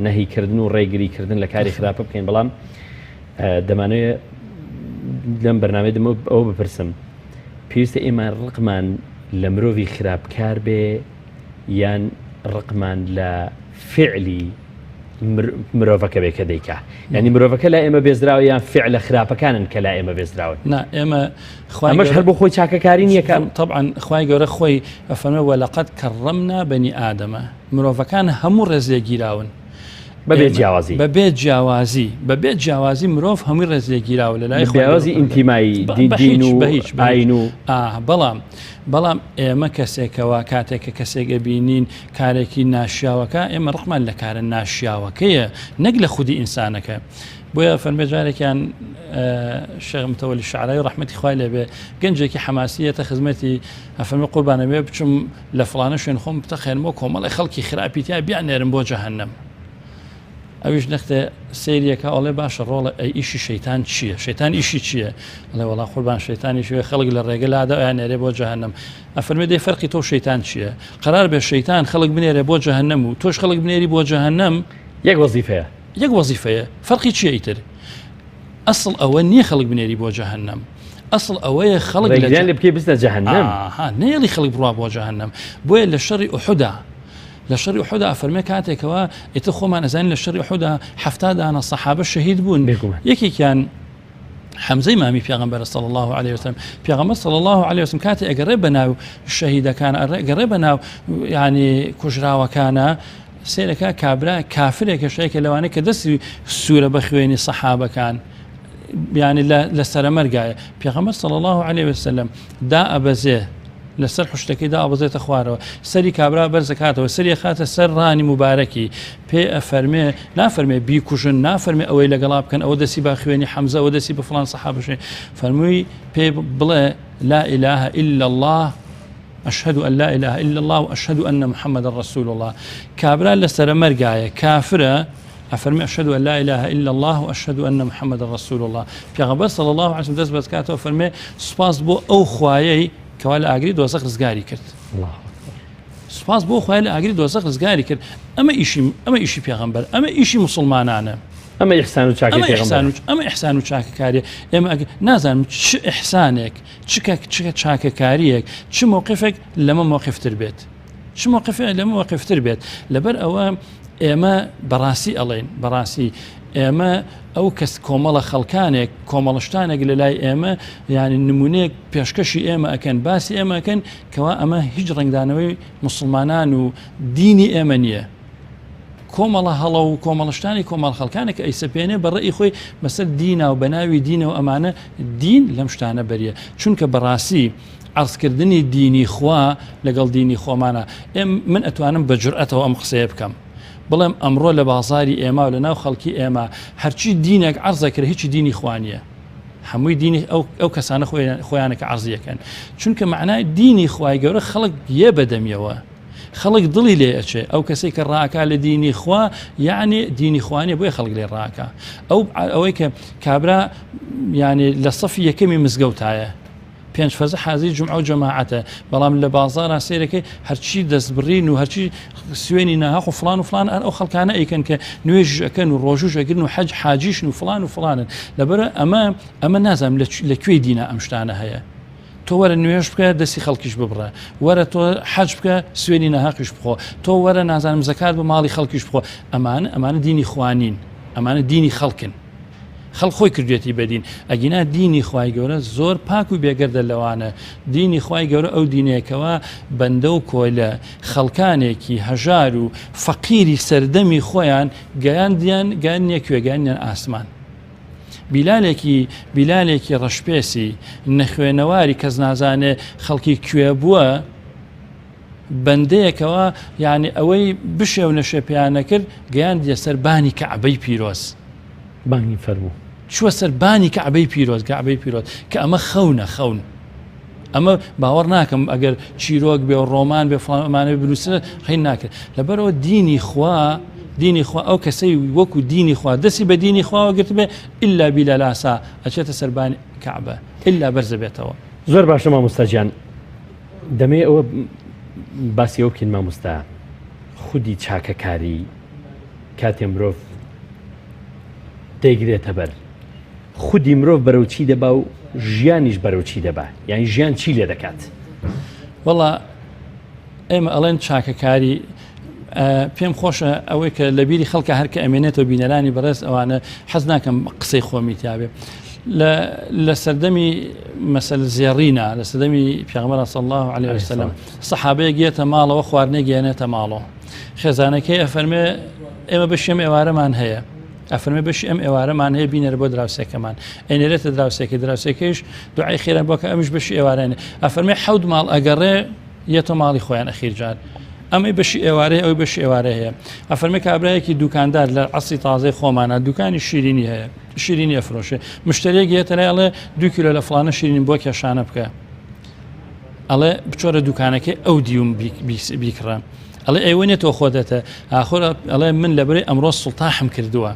نەهیکردن و ڕێگریکردن لە کاری خراپە بکەین بەڵام دەمانەوێت لەم بەرنامەی دەمە ئەوە بپرسم پێویستە ئێمە ڕقمان لە مرۆڤی خراپکار بێ یان ڕقمان لە فعلی مرۆڤەکە بێ کە دەیکا ینی مرۆڤەکە لای ئێمە بێزراوە یان فعلە خراپەکانن کە لای ئێمە بێزراون نا ئێمە ئەمەش هەر بۆ خۆی چاکەکاری نییە کە طبعا خوای گەورە خۆی ئەفەرمێ وەلەقەد کەڕەمنا بەنی ئادەمە مرۆڤەکان هەموو ڕێز لێگیراون. بەبێ جیاوازی بەبێ جیاوازی بەبێ جیاوازی مرۆڤ هەمووی ڕێز لێگیراوە لە لای جیاوازی ئینتیمایی دین و بە هیچ ئاین و بەڵام بەڵام ئێمە کەسێکەوە کاتێک کە کەسێک ئەبینین کارێکی ناشیاوەکە ئێمە ڕقمان لە کارە ناشیاوەکەیە نەک لە خودی ئینسانەکە بۆیە فەرمێ جارێکیان شێخ متەوەلی شعرای ڕەحمەتی خوای لێبێ گەنجێکی حەماسیەتە خزمەتی ئەفەرمێ قوربانە بێ بچم لە فڵانە شوێن خۆم بتەقێنمەوە کۆمەڵی خەڵکی خراپی تیا بیاننێرم بۆ جەهەنەم. ئەویش نەختێ سەیریەکە ئەڵێ باشە ڕۆڵە ئەی ئیشی شەیتان چییە؟ شەیتان ئیشی چییە؟ ئەڵێ وەڵا قوربان شەیتانیش وێ خەڵک لە ڕێگە لادا ئەیان نێرێ بۆ جەهەنەم. ئەفەرمێ دەی فەرقی تۆ شەیتان چییە؟ قەرار بێ شەیتان خەڵک بنێرێ بۆ جەهەنەم و تۆش خەڵک بنێری بۆ جەهەنەم یەک وەزیفەیە. یەک وەزیفەیە فەرقی چییە ئیتر؟ ئەسڵ ئەوە نییە خەڵک بنێری بۆ جەهەنەم ئەسڵ ئەوەیە خەڵک لە لێ بکەی بچنە جەهەنەم نەیەڵی خەڵک بڕوا بۆ جەهەنەم بۆیە لە شەڕی ئوحودا لە شەڕی ئوحودا ئەفەرمێ کاتێکەوە ئیتر خۆمان ئەزانین لە شەڕی ئوحودا 70 دانە سەحابە شەهید بوون یەکێکیان حەمزەی مامی پێغەمبەر صلی الله علیه وسلم پێغەمبەر صلی الله علیه وسلم کاتێ ئەگەڕێ بە ناو شەهیدەکان ئەگەڕێ بە ناو ینی کوژراوەکانە سەیرەکە کابرا کافرێکە شەیەکە لەوانەیە کە دەستی سوورە بە خوێنی سەحابەکان یعنی لە سەرەمەرگایە پێغەمبەر صلی الله علیه وسلم دا ئەبەزێ لەسەر حشتەکەی دا ئەبەزێتە خوارەوە سەری کابرا بەرزەکاتەوە سەری خاتە سەر ڕانی مبارەکی پێ ئەفەرمێ نافەرمێ بیکوژن نافەرمێ ئەوەی لەگەڵا بکەن ئەوە دەستی بە خوێنی حەمزە ئەوە دەستی بە فڵان سەحابەشێ فەرمووی پێ بڵێ لا إله إلا الله اشهد ان لا اله الا اللە و اشهد ان محمدا رسول اللە کابرا لە سەرەمەرگایە کافرە ئەفەرمی اشهد ان لا اله الا الله و اشهد ان محمدا رسول الله پێغەمبەر صلی الله علیه وسلم دەست بەزکاتەوە فەرمێ سوپاس بۆ ئەو خوایەی کەوا لە ئاگری دۆزەخ ڕزگاری کرد سوپاس بۆ خوای لە ئاگری دۆزەخ ڕزگاری کرد ئەمە ئیشی ئەمە ئیشی پێغەمبەر ئەمە ئیشی مسلمانانە ئەمە ئیحسان و چاکەی پێغەمبەر ئەمە ئیحسان و چاکەکاری ئێمە نازانم چ ئیحسانێک چ چ چاکەکارییەک، چ مەوقفێک لەمە مەوقفتر بێت؟ چ مەوقفێک لەمە مەوقفتر بێت؟ لەبەر ئەوە ئێمە بەڕاستی ئەڵێن بەڕاستی ئێمە ئەو کەس کۆمەڵە خەڵکانێک کۆمەڵشتانێک لە لای ئێمە یعنی نمونەیەک پێشکەشی ئێمە ئەکەن باسی ئێمە ئەکەن کەوا ئەمە هیچ ڕنگدانەوەی مسلمانان و دینی ئێمە نییە. کۆمەڵە هەڵە و کۆمەڵە شتانی کۆمەڵ خەڵکانێک کە ئەیسەپێنێ بە ڕێی خۆی بەسەر دینا و بەناوی دینەوە ئەمانە دین لەم شتانە بەریە چونکە بەڕاستی عەرزکردنی دینی خوا لەگەڵ دینی خۆمانە ئێم من ئەتوانم بە جورئەتەوە ئەم قسەیە بکەم بڵێم ئەمڕۆ لە بازاری ئێمە و لە ناو خەڵکی ئێمە هەرچی دینێک عەرزە کرد هیچی دینی خوا نییە هەمووی دینی ئەو کەسانە خۆیانە کە عەرزیەکەن چونکە معنای دینی خوای گەورە خەڵک یە بەدەمیەوە خەڵک دڵی لێ ئەچێ ئەو کەسەی کە ڕاکا لە دینی خوا یعنی دینی خوانیە بۆیە خەڵک لێ ڕاکا ئەو ئەوەی کە کابرا یعنی لە سەفی یەکەمی مزگەوتایە پێنج فەرزە حازری جمعە و جەماعەتە بەڵام لە بازارا سێرەکەی هەرچی دەستبڕین و هەرچی سوێنی ناهەق و فلان و فلان ئەو خەڵکانە ئەیکەن کە نوێژ ئەکەن و ڕۆژوش ئەگرن و حەج حاجیشن و فلان و فلانن لەبەر ئەمە ئەمە نازانم لە کوێی دینا ئەم شتانە هەیە تۆ وەرە نوێژ بکە دەستی خەڵکیش ببڕە وەرە تۆ حەج بکە سوێنی ناهەقیش بخۆ تۆ وەرە نازانم زەکات بە ماڵی خەڵکیش بخۆ ئەمانە ئەمانە دینی خوانین ئەمانە دینی خەڵکن خەڵک خۆی کردوێتی بە دین ئەگینا دینی خوای گەورە زۆر پاک و بێگەردە لەوانە دینی خوای گەورە ئەو دینێکەوە بەندە و کۆیلە خەڵکانێکی هەژار و فەقیری سەردەمی خۆیان گەیاندیان گەیاندنیە کوێ گەیاندیان ئاسمان بیلالێکی بیلالێکی ڕەشپێسی نەخوێنەواری کەس نازانێ خەڵکی کوێ بووە بەندەیەکەوە یعنی ئەوەی بشێ و نەشێ پێیان نەکرد گەیاندیە سەر بانی کەعبەی پیرۆز بانگی فەرموو چووە سەر بانی کەعبەی پیرۆز کەعبەی پیرۆز کە ئەمە خەونە خەون ئەمە باوەڕ ناکەم ئەگەر چیرۆک بێ و ڕۆمان بێ فڵان ئەمانە بنووسرێت خەین ناکرێت لەبەرەوە دینی خوا دینی خوا ئەو کەسەی وەکو دینی خوا دەستی بە دینی خواوە گرت بێ ئللا بیلا لاسا ئەچێتە سەربانی کەعبە ئللا بەرزە بێتەوە. زۆر باشە مامۆستا گیان دەمەوێ ئەوە باسی ئەوە بکەین مامۆستا خودی چاکەکاری کاتێ مرۆڤ دەیگرێتە بەر خودی مرۆڤ بەرەو چی دەبا و ژیانیش بەرەو چی دەبا یانی ژیان چی لێ دەکات؟ وەڵا ئێمە ئەڵێن چاکەکاری پێم خۆشە ئەوەی کە لە بیری خەڵکە هەرکە ئەمێنێتەوە بینەرانی بەڕێز ئەوانە حەز ناکەم قسەی خۆمی تیاابێ لە سەردەمی مەسەل زێڕینە لە سەردەمی پێغەمبەر صلی الله عليه وسلم سەحابەیەک یەتە ماڵەوە خواردنێک گەێنێتە ماڵەوە خێزانەکەی ئەفەرمێ. ئێمە بەشی ئەم ئێوارەمان هەیە ئەفەرمێ بەشی ئەم ئێوارەمان هەیە بینەرە بۆ دراوسێکەمان ئەینێرێتە دراوسێکە دراوسێکەیش دوعای خێران بۆ کە ئەمیش بەشی ئێوارانێ ئەفەرمێ حەوت ماڵ ئەگەڕێ یەتە ماڵی خۆیان ئەخیر جار ئەمەی بەشی ئێوارەیە ئەوی بەشی ئێوارە هەیە ئەفەرمێ کابرایەکی دوکاندار لە عەسری تازەی خۆمانە دوکانی شیرینی هەیە شیرینی ئەفرۆشێ مشتریەک یەتە لای ئەڵێ دو کیلۆ لە فڵانە شیرین بۆ کێشانە بکە ئەڵێ بچۆرە دوکانەکەی ئەو دیوم بیکڕە ئەڵێ ئەیوە نیە تۆ خۆتەتە ئاخۆر ئەڵێ من لەبەرەی ئەمڕۆ سوڵتاحم کردووە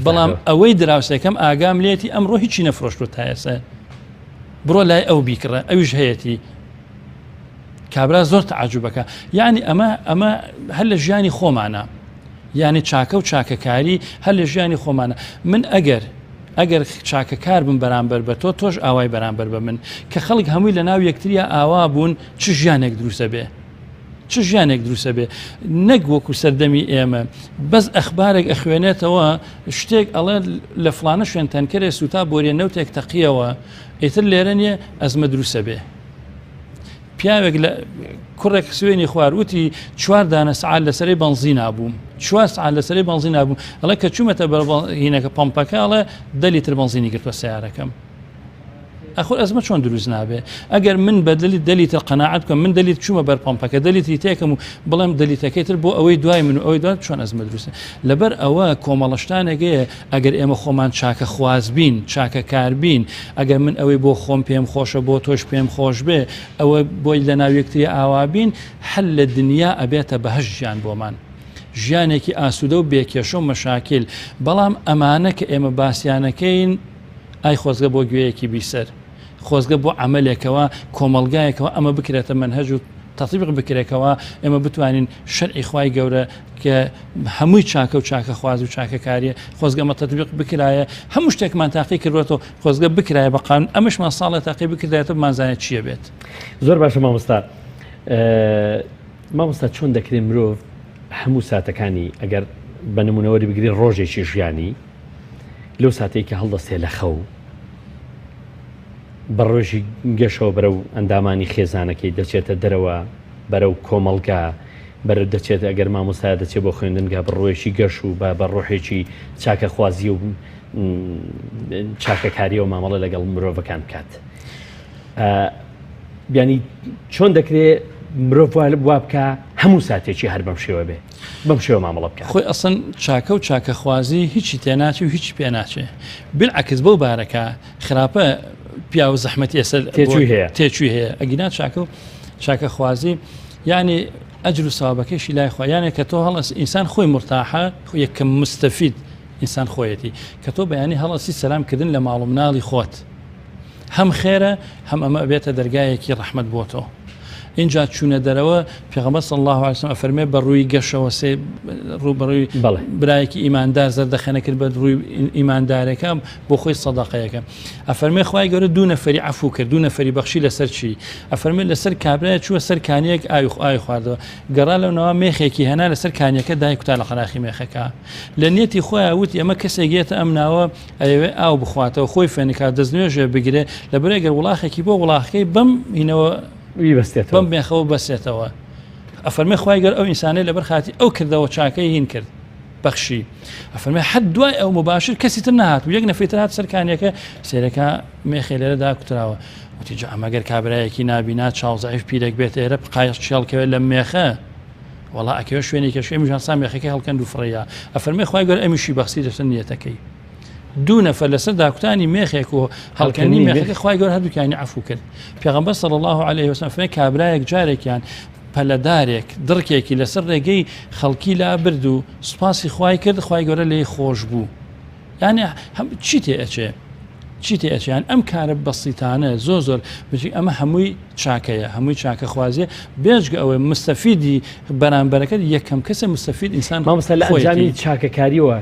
بەڵام ئەوەی دراوسێکەم ئاگام لێتی ئەمڕۆ هیچی نەفرۆشتوە تا ئێستا بڕۆ لای ئەو بیکڕە ئەویش هەیەتی کابرا زۆر تعجبەکە یعنی ئەمە ئەمە هەر لە ژیانی خۆمانە یعنی چاکە و چاکەکاری هەر لە ژیانی خۆمانە من ئەگەر ئەگەر چاکەکار بم بەرامبەر بە تۆ تۆش ئاوای بەرامبەر بە من کە خەڵک هەمووی لە ناو یەکتریا ئاوا بوون چ ژیانێک دروستە بێ چ ژیانێک دروستە بێ نەک وەکو سەردەمی ئێمە بەس ئەخبارێک ئەخوێنێتەوە شتێک ئەڵێ لە فلانە شوێن تەنکەرێ سووتا بۆریە نەوتێک تەقیەوە ئیتر لێرە نییە ئەزمە دروستە بێ پیاوێک لە کوڕێک سوێنی خوار وتی چوار دانە سعات لەسەری بەنزینا بووم چوار سعات لەسەری بەنزینا بووم ئەڵێ کە چوومەتە بەرهینەکە پمپەکە ئەڵێ دە لیتر بەنزینی گرتوە سیارەکەم ئەخۆ ئەزمە چۆن دروست نابێ ئەگەر من بەدلی دەلیتر قەناعەت بکەم من دەلیت چوومە بەر پمپەکە دەلیتری تێکەم و بڵێم دەلیتەکەی تر بۆ ئەوەی دوای من و ئەوەی دوای چۆن ئەزمە دروستە لەبەر ئەوە کۆمەڵەشتانێکەیە ئەگەر ئێمە خۆمان چاکە خوازبین چاکە کاربین ئەگەر من ئەوەی بۆ خۆم پێم خۆشە بۆ تۆش پێم خۆش بێ ئەوە بۆی لە ناو یەکتری ئاوابین هەر لە دنیا ئەبێتە بەهەشت ژیان بۆمان ژیانێکی ئاسوودە و بێکێشە و مەشاکیل بەڵام ئەمانە کە ئێمە باسیانەکەین ئای خۆزگە بۆ گوێیەکی بیسەر، خۆزگە بۆ عەمەلێکەوە، کۆمەڵگایەکەوە ئەمە بکرێتە مەنهەج و تەتبیق بکرێکەوە، ئێمە بتوانین شەرعی خوای گەورە کە هەمووی چاکە و چاکەخواز و چاکەکاریە، خۆزگە ئەمە تەتبیق بکرایە، هەموو شتێکمان تاقی کردوەتەوە، خۆزگە بکرایە بە قانون، ئەمەشمان ساڵێ تاقی بکردایەتەوە بمانزانێت چییە بێت. زۆر باشە مامۆستا. مامۆستا چۆن دەکرێت مرۆڤ هەموو ساتەکانی ئەگەر بە نمونە وەری بگرین ڕۆژێکی ژیانی لەو ساتەی کە هەڵدەستێ لە خەو بە ڕۆژی گەشەوە بەرەو ئەندامانی خێزانەکەی دەچێتە دەرەوە بەرەو کۆمەڵگا بەرە دەچێت ئەگەر مامۆستای دەچێت بۆ خوێندنگا بە ڕۆیەکی گەش و بە بە ڕۆحێکی چاکەخوازی و چاکەکاریەوە مامەڵە لەگەڵ مرۆڤەکان بکات. بیانی چۆن دەکرێ مرۆڤ وا بکە هەموو ساتێکی هەر بەم شێوە بێ بەم شێوە مامەڵە بکە خۆی ئەسن چاکە و چاکەخوازی هیچی تێناچی و هیچی پێ ناچێ بالعکس بەو بارەکە خراپە پیاو زەحمەتی ئێستا تێچووی هەیە تێچووی هەیە ئەگینا چاکە و چاکەخوازی یعنی ئەجر و سەوابەکەشی لای خوا یانێ کە تۆ هەڵەس ئینسان خۆی مرتاحە یەکەم مستەفید ئینسان خۆیەتی کە تۆ بەیانی هەڵەسی سەلام کردن لە ماڵ و مناڵی خۆت هەم خێرە هەم ئەمە ئەبێتە دەرگایەکی ڕەحمەت بۆ تۆ ئینجا چوونە دەرەوە پێغەمبەر صلی الله علیه وسلم ئەفەرمێ بە ڕووی گەشەوە سێ ڕوو بە ڕووی بەڵێ. برایەکی ئیماندار زەردەخەنە کرد بە ڕووی ئیماندارەکە بۆ خۆی سەدەقەیەکە ئەفەرمێ خوای گەورە دوو نەفەری عەفو کرد دوو نەفەری بەخشی لەسەر چی ئەفەرمێ لەسەر کابرای چووە سەر کانیەک ئاوی ئاوی خواردەوە گەڕا لەو ناوە مێخێکی هێنا لەسەر کانیەکە دای کوتا لە قەراخی مێخەکە لە نیەتی خۆیان وتی ئەمە کەسێک یەتە ئەم ناوە ئەیەوێ ئاو بخواتەوە خۆی فێنکا دەستنوێژێ بگرێ لەبەرئ گەر وڵاخێکی بۆ وڵاخەکەی بەم هینەوە بیبەستێتەوە بەم مێخەوە بەسێتەوە ئەفەرمێ خوای گەر ئەو ئینسانەی لەبەر خاتی ئەو کردەوە چاکەی هین کرد بەخشی ئەفەرمێ حەد دوای ئەو مباشر کەسی تر نەهات و یەک نەفەی تر هات سەر کانیەکە سێرەکە مێخێ لێرە داکوتراوە وتی جا ئەمە گەر کابرایەکی نابینا چاو زەعیف پیرێک بێت ئێرە قایق چێڵکەوێت لە مێخە وەڵا ئەکەوێ شوێنی کەش ئەمیش هەسا مێخەکەی هەڵکەند و فڕێیا ئەفەرمێ خوای گەورە ئەمیشی بەخسی لەسەر نیەتەکەی دوو نەفەر لەسەر داکوتانی مێخێک و هەڵکەنی مێخەکە خوای گەورە هەردووکیانی عەفو کرد پێغەمبەر صلی الله علیه وسلم فەرمی کابرایەک جارێکیان پەلەدارێک دڕکێکی لەسەر ڕێگەی خەڵکی لابرد و سوپاسی خوای کرد خوای گەورە لێی خۆش بوو یانی هەم چی تێ ئەچێ چی تێ ئەچێ یان ئەم کارە بەسیتانە زۆر زۆر بچی ئەمە هەمووی چاکەیە هەمووی چاکەخوازیە بێجگە ئەوەی مستەفیدی بەرامبەرەکەت یەکەم کەسە مستەفید ئینسان مامۆستا لە خۆیەتی. ئەنجامی چاکەکاریەوە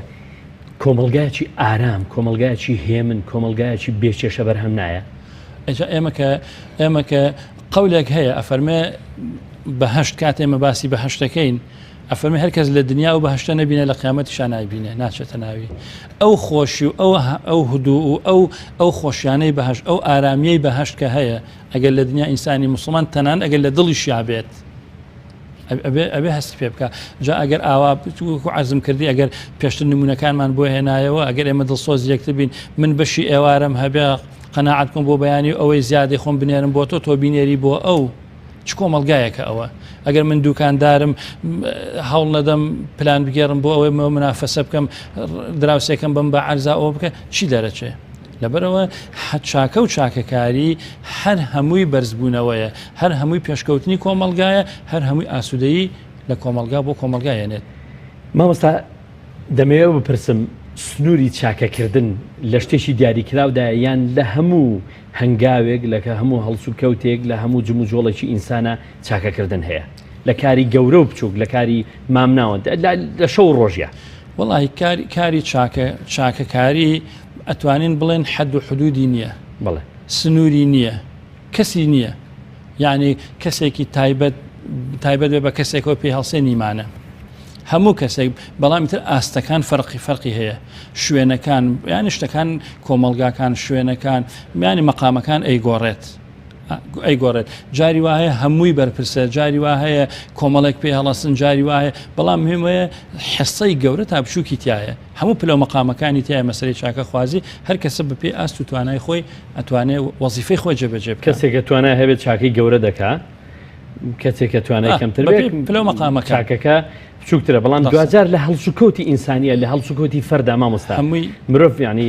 کۆمەڵگایەکی ئارام کۆمەڵگایەکی هێمن کۆمەڵگایەکی بێ کێشە بەرهەم نایە؟ ئینجا ئێمە کە ئێمە کە قەولێک هەیە ئەفەرمێ بەهەشت کاتێ ئێمە باسی بەهەشتەکەین ئەفەرمێ هەر کەس لە دنیا ئەو بەهەشتە نەبینێ لە قیامەتیشا نایبینێ ناچێتە ناوی ئەو خۆشی و ئەو ئەو هدوء و ئەو ئەو خۆشیانەی بەهەشت ئەو ئارامیەی بەهەشت کە هەیە ئەگەر لە دنیا ئینسانی موسڵمان تەنانەت ئەگەر لە دڵیشیا بێت. ئەبێ هەستی پێ بکە جا ئەگەر ئاوا وەکو عەرزم کردی ئەگەر پێشتر نمونەکانمان بۆ هێنایەوە ئەگەر ئێمە دڵسۆز یەکتر بین من بەشی ئێوارەم هەبێ قەناعەت بکەم بۆ بەیانی و ئەوەی زیادەی خۆم بنێرم بۆ تۆ تۆ بینێری بۆ ئەو چ کۆمەڵگایەکە ئەوە ئەگەر من دوکاندارم هەوڵ نەدەم پلان بگێڕم بۆ ئەوەی منافەسە بکەم دراوسێکەم بم بە عەرزا ئەوە بکە چی دەرەچێ لەبەرئەوە چاکە و چاکەکاری هەر هەمووی بەرزبوونەوەیە، هەر هەمووی پێشکەوتنی کۆمەڵگایە، هەر هەمووی ئاسوودەیی لە کۆمەڵگا بۆ کۆمەڵگا یەنێت. مامۆستا دەمەوێ بپرسم سنووری چاکەکردن لە شتێکی دیاریکراودایە یان لە هەموو هەنگاوێک لە هەموو هەڵسوکەوتێک لە هەموو جموجۆڵێکی ئینسانا چاکەکردن هەیە لە کاری گەورە و بچووک لە کاری مامناوەند لە شەو و ڕۆژیا؟ وەڵاهی کاری کاری چاکە چاکەکاری ئەتوانین بڵێن حەد و حدودی نییە بەڵێ سنووری نییە کەسی نییە یعنی کەسێکی تایبەت تایبەت بێ بە کەسێکەوە پێی هەڵسێ نیمانە هەموو کەسێک بەڵام تر ئاستەکان فەرقی فەرقی هەیە شوێنەکان یانی شتەکان کۆمەلگاکان شوێنەکان میانی مەقامەکان ئەیگۆڕێت ئەیگۆڕێت جاری وا هەیە هەمووی بەرپرسە جاری وا هەیە کۆمەڵێک پێ هەڵەسن جاری وا هەیە بەڵام مهمەیە حسەی گەورە تا بچووکی تایە هەموو پلە و مەقامەکانی تایە مەسەری چاکەخوازی هەر کەسە بەپێی ئاست و توانای خۆی ئەتوانێ وەزیفەی خۆی جێبەجێ بکات. کەسێک کە توانای هەبێت چاکەی گەورە دەکا کەسێک کە توانای کەمتر بێت پلە و مەقامەکان چاکەکە بچووکترە بەڵام دواجار لە هەڵسوکەوتی ئینسانیە لە هەڵسوکەوتی فەردا مامۆستا هەمووی مرۆڤ یعنی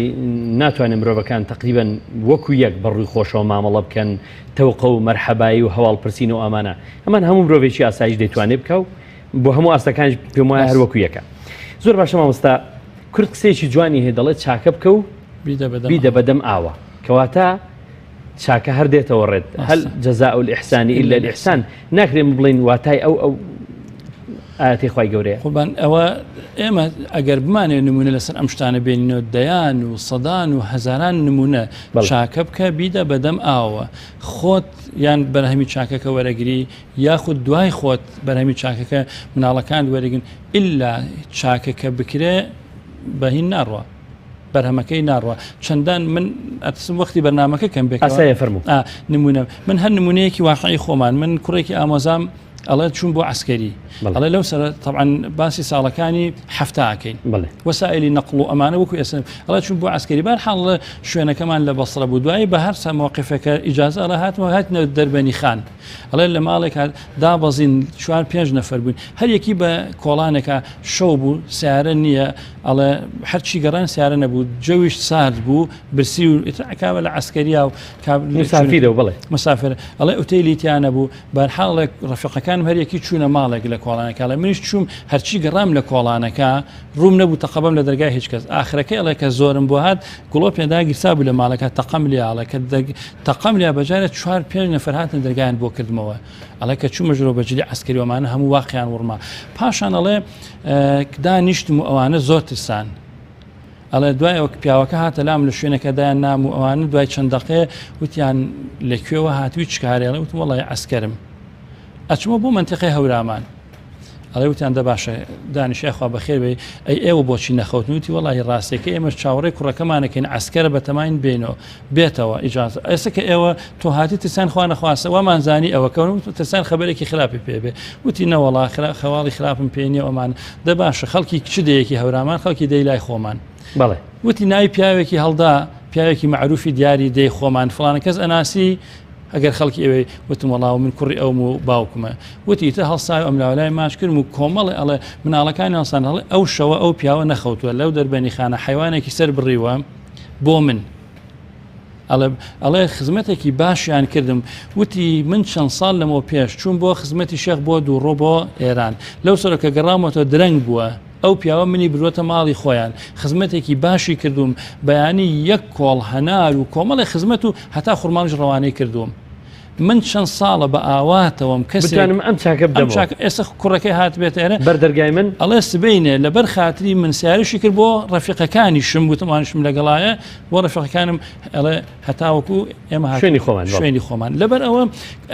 ناتوانێت مرۆڤەکان تقریبا وەکو یەک بە ڕووی خۆشەوە مامەڵە بکەن تەوقە و مەرحەبایی و هەواڵ پرسین و ئەمانە ئەمان هەموو مرۆڤێکی ئاسایش دەیتوانێت بکە و بۆ هەموو ئاستەکانیش پێم وایە هەر وەکو یەکە. زۆر باشە مامۆستا کورد قسەیەکی جوانی هەیە دەڵێت چاکە بکە و بیدە بەدەم ئاوە کەواتە چاکە هەر دێتەوە ڕێت هەل جەزاء الإحسان إلا الإحسان ناکرێ بڵێین واتای ئەو ئەو ئاەتی خی گەورەیە قوربان ئەوە ئێمە ئەگەر بمانێ نمونە لەسەر ئەم شتانە بێنینەوە دەیان و سەدان و هەزاران نمونە چاکە بکە بیدە بەدەم ئاوە خۆت یان بەرهەمی چاکەکە وەرەگری یاخود دوای خۆت بەرهەمی چاکەکە مناڵەکانت وەرگن ئللا چاکەکە بکرێ بە هین ناڕوا بەرهەمەکەی ناڕوا چەندان من ئەتسم وەختی بەرنمەکە کەم بێت ئاسایە فەرموو نمونە من هەر نمونەیەکی واقعی خۆمان من کوڕێکی ئامۆزام ئەڵێ چوون بۆ عسکەری ئەڵێ لەو سەر طبعا باسی ساڵەکانی حفتاکەین وەسائلی نەقل و ئەمانە وەکو ئێستا ئەڵێ چوون بۆ عسکەری بار حاڵ شوێنەکەمان لە بەسرە بوو دوایی بە هەر سەمۆقفەکە ئیجازە ئەڵێ هاتمەوە هاتنە دەربەنی خان ئەڵێ لە ماڵێک دابەزین چوار پێنج نەفەر بووین هەر یەکی بە کۆڵانێکا شەو بوو سیارە نییە ئەڵێ هەرچی گەڕان سیارە نەبوو جەویش سارد بوو برسی و ئیتر لە عسکەریا و مسافیرە و بڵێ مسافر ئەڵێ ئوتێلی تیا نەبوو بەرحاڵێک ڕەفیقەکانم هەریەکی چوونە ماڵێک لە کۆڵانەکە ئەڵێ منیش چووم هەرچی گەڕام لە کۆڵانەکە ڕووم نەبوو تەقەبەم لە دەرگای هیچ کەس ئاخرەکەی ئەڵێ کە زۆرم بۆ هات گڵۆپیان داگیرسابوو لە ماڵەکە تەقەم لێ ئەڵێ کە تەقەم لێ بەجارێ چوار پێنج نەفەر هاتن دەرگایان بۆ کردمەوە ئەڵێ کە چوومە ژورەوە بە جلی عەسکەری ئەمانە هەموو واقیان وڕما پاشان ئەڵێ دانیشتم و ئەوانە زۆر ترسان ئەڵێ دوای ئەوە پیاوەکە هاتە لام لە شوێنەکە دایان نام و ئەوانە دوای چەند دەقەیە وتیان لە کوێوە هاتووی چ کارێ ئەڵێ وتم وەڵای عەسکەرم ئەچمەوە بۆ مەنتیقەی هەورامان ئەڵێ وتیان دە باشە دانیش یاخوا بەخێر بێی ئەی ئێوە بۆچی نەخەوتن وتی وەڵاهی ڕاستیەکەی ئێمەش چاوەڕێی کوڕەکەمانەکەین عەسکەرە بەتەماین بێینەوە بێتەوە ئیجازە ئێستا کە ئێوە تۆ هاتی ترسان خوا نەخواستە وامان زانی ئەوە کە ترسان خەبەرێکی خراپی پێ بێ وتی نەوەڵا خەواڵی خراپم پێ نییە ئەمان دە باشە خەڵکی چ دەیەکی هەورامان خەڵکی دەی لای خۆمان بەڵێ وتی ناوی پیاوێکی هەڵدا پیاوێکی مەعروفی دیاری دەی خۆمان فڵانە کەس ئەناسی ئەگەر خەڵکی ئەوێی وتم وەڵا من کوڕی ئەوم و باوکمە وتی ئیتر هەڵسای و ئەملاولای ماچ کردم و کۆمەڵێ ئەڵێ مناڵەکانی هەڵسان هەڵێ ئەو شەوە ئەو پیاوە نەخەوتووە لەو دەربەنیخانە حەیوانێکی سەر بڕیوە بۆ من ئەڵێ ئەڵێ خزمەتێکی باشیان کردم وتی من چەند ساڵ لەمەوە پێش چوون بۆ خزمەتی شێخ بۆ دووڕۆ بۆ ئێران لەو سەرۆکە گەڕامەتەوە درەنگ بووە ئەو پیاوە منی بردوەتە ماڵی خۆیان خزمەتێکی باشی کردووم بەیانی یەک کۆڵ هەنار و کۆمەڵێ خزمەت و هەتا خورماڵیش ڕەوانەی کردووم من چەند ساڵە بە ئاواتەوەم کەسێک بتوانم ئەم چاکە ئەم بدەمەوە چاکە ئێستا کوڕەکەی هاتبێتە ئێرە بەر دەرگای من ئەڵێ سبەینێ لەبەر خاتری من سیارەشی کرد بۆ ڕەفیقەکانیشم وتم ئەوانیشم لەگەڵایە بۆ ڕەفیقەکانم ئەڵێ هەتاوەکو ئێمە هاتین شوێنی خۆمان بەڵێ. شوێنی خۆمان لەبەر ئەوە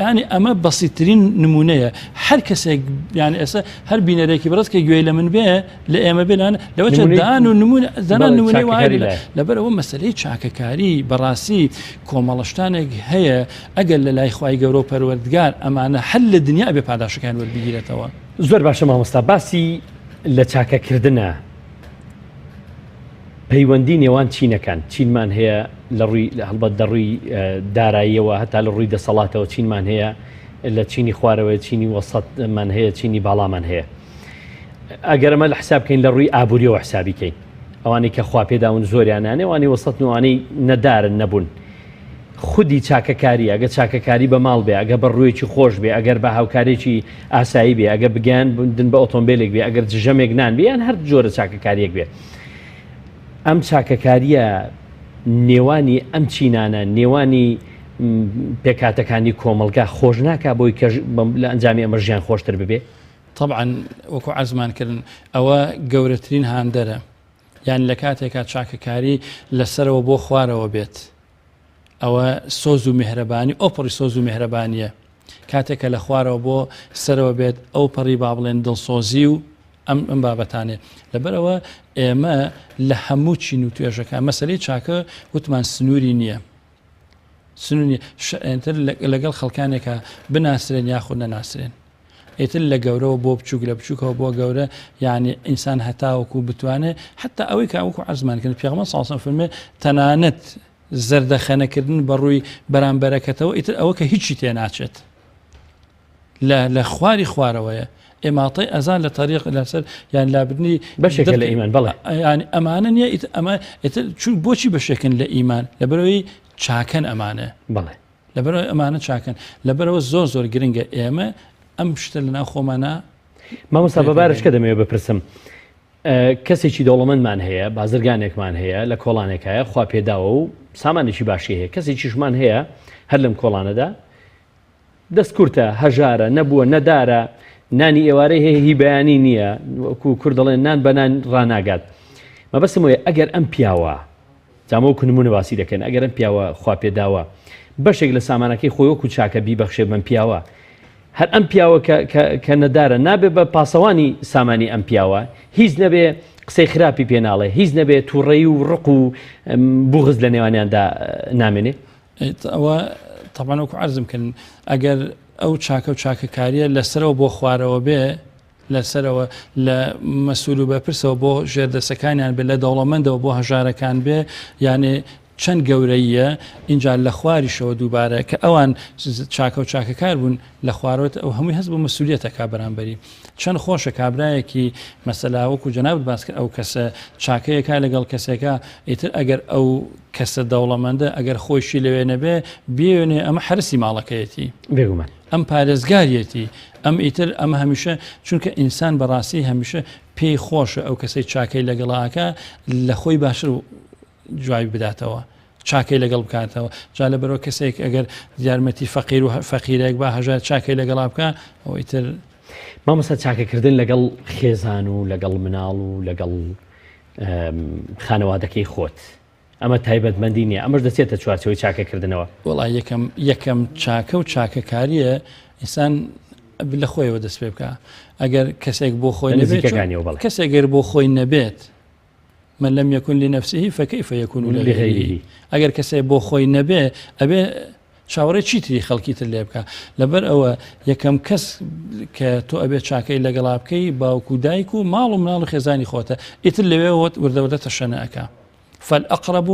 ینی ئەمە بەسیترین نمونەیە هەر کەسێک یان ئێستا هەر بینەرێکی بەڕێز کە گوێی لە من بێ لە ئێمە بێ لەوانە لەوە چێت نمونەی دان و نمونە دانان بەڵێ نمونەی وای چاکەکاری لە لایە. لەبەر ئەوە مەسەلەی چاکەکاری بەڕاستی کۆمەڵە شتانێک هەیە ئەگەر لە لای لای خوای گەورە و پەروەردگار ئەمانە هەر لە دنیا ئەبێ پاداشەکان وەربگیرێتەوە. زۆر باشە مامۆستا باسی لە چاکەکردنە پەیوەندی نێوان چینەکان چینمان هەیە لە ڕووی هەڵبەت لە ڕووی داراییەوە هەتا لە ڕووی دەسەڵاتەوە چینمان هەیە لە چینی خوارەوەی چینی وەسەتمان هەیە چینی باڵامان هەیە ئەگەر ئەمە لە حساب کەین لە ڕووی ئابووریەوە حسابی کەین ئەوانەی کە خوا پێداون زۆریانانێ وانی وەسەتن و ئەوانەی نەدارن نەبوون خودی چاکەکاری ئەگە چاکەکاری بە ماڵ بێ ئەگە بە ڕوویەکی خۆش بێ ئەگەر بە هاوکارێکی ئاسایی بێ ئەگە بگەیاندن بە ئۆتۆمبیلێک بێ ئەگەر ژەمێک نان بێ یان هەر جۆرە چاکەکاریەک بێ ئەم چاکەکاریە نێوانی ئەم چینانە نێوانی پێکاتەکانی کۆمەڵگا خۆش ناکا بۆی کە لە ئەنجامی ئەمە ژیان خۆشتر ببێ؟ تەبعەن وەکو عەرزمان کردن ئەوە گەورەترین هاندەرە یان لە کاتێکا چاکەکاری لەسەرەوە بۆ خوارەوە بێت ئەوە سۆز و میهرەبانی ئەوپەڕی سۆز و میهرەبانیە کاتێک کە لە خوارەوە بۆ سەرەوە بێت ئەو پەڕی با بڵێن دڵسۆزی و ئەم ئەم بابەتانێ لەبەرەوە ئێمە لە هەموو چین و توێژەکان مەسلەی چاکە وتمان سنووری نییە سنووری تر لەگەڵ خەڵکانێکە بناسرێن یاخود نەناسرێن ئیتر لە گەورەوە بۆ بچوک لە بچوکەوە بۆ گەورە یعنی ئینسان هەتاوەکو بتوانێت حتا ئەوەی کە وەکو عەرزمان کرد پێغەمبەر صلی الله علیه و فەرمێ تەنانەت زەردەخەنەکردن بە ڕووی بەرامبەرەکەتەوە ئیتر ئەوە کە هیچی تێ ناچێت لە لە خواری خوارەوەیە ئێماڵی ئەزان لە تەریق لەسەر یان لابردنی بەشێکە لە ئیمان بەڵێ ینی ئەمانە نییە ئەمە ئیتر چون بۆچی بەشێکن لە ئیمان لەبەرەوەی چاکەن ئەمانە بەڵێ لەبەرئەوەی ئەمانە چاکەن لەبەرئەوە زۆر زۆر گرنگە ئێمە ئەم شتە لەناو خۆمانە مامۆستا بە بارشکە دەمەوێت بپرسم کەسێکی دەوڵەمەندمان هەیە بازرگانێکمان هەیە لە کۆڵانێکایە خوا پێداوە و سامانێکی باشی هەیە کەسێکیشمان هەیە هەر لەم کۆڵانەدا دەست کورتە هەژارە نەبووە نەدارە نانی ئێوارەی هەیە هی بەیانی نییە وەکو کورد دەڵێن نان بە نان ڕناگات مەبەستم وەیە ئەگەر ئەم پیاوە جا ئەمە وەکو نمونە باسی دەکەین ئەگەر ئەم پیاوە خوا پێداوە بەشێک لە سامانەکەی خۆی وەکو چاکە بیبەخشێ بەم پیاوە هەر ئەم پیاوە کە کە کە نەدارە نابێ بە پاسەوانی سامانی ئەم پیاوە هیچ نەبێ قسەی خراپی پێ ناڵێ هیچ نەبێ تووڕەیی و ڕق و بوغز لە نێوانیاندا نامێنێ. ئەوە تەبعەن وەکو عەرزم کردن ئەگەر ئەو چاکە و چاکەکاریە لەسەرەوە بۆ خوارەوە بێ لەسەرەوە لە مەسول و بەرپرسەوە بۆ ژێردەسەکانیان بێ لە دەوڵەمەندەوە بۆ هەژارەکان بێ یانێ چەند گەورەیە اینجا لە خواریشەوە دووبارە کە ئەوان چاکە و چاکەکار بوون لە خوارەوە ئەو هەمووی هەست بە مەسولیەتەکە بەرامبەری چەند خۆشە کابرایەکی مەسەلا وەکو جەنابت باس کرد ئەو کەسە چاکەیەکە لەگەڵ کەسێکە ئیتر ئەگەر ئەو کەسە دەوڵەمەندە ئەگەر خۆیشی لەوێ نەبێ بێنێ ئەمە حرسی ماڵەکەیەتی بێگومان ئەم پارێزگاریەتی ئەم ئیتر ئەمە هەمیشە چونکە ئینسان بەڕاستی هەمیشە پێی خۆشە ئەو کەسەی چاکەی لەگەڵاکە لە خۆی باشتر جوابی بداتەوە چاکەی لەگەڵ بکاتەوە جا لە بەرەوە کەسێک ئەگەر یارمەتی فەقیر و فەقیرێک با هەژار چاکەی لەگەڵا بکە ئەو ئیتر مامۆستا چاکەکردن لەگەڵ خێزان و لەگەڵ مناڵ و لەگەڵ خانەوادەکەی خۆت ئەمە تایبەتمەندی نییە ئەمەش دەچێتە چوارچێوەی چاکەکردنەوە. وەڵا یەکەم یەکەم چاکە و چاکەکاریە ئینسان لە خۆیەوە دەست پێ بکە ئەگەر کەسێک بۆ خۆی نەبێت کەسێک گەر بۆ خۆی نەبێت من لم يكن لنفسه فكيف يكون لغيره ئەگەر کەسێک بۆ خۆی نەبێ ئەبێ چاوەڕێ چیتری خەڵکی تر لێ بکە لەبەر ئەوە یەکەم کەس کە تۆ ئەبێ چاکەی لەگەڵا بکەی باوک و دایک و ماڵ و مناڵ و خێزانی خۆتە ئیتر لەوێ وردەوردە تەشەنە ئەکا فالأقرب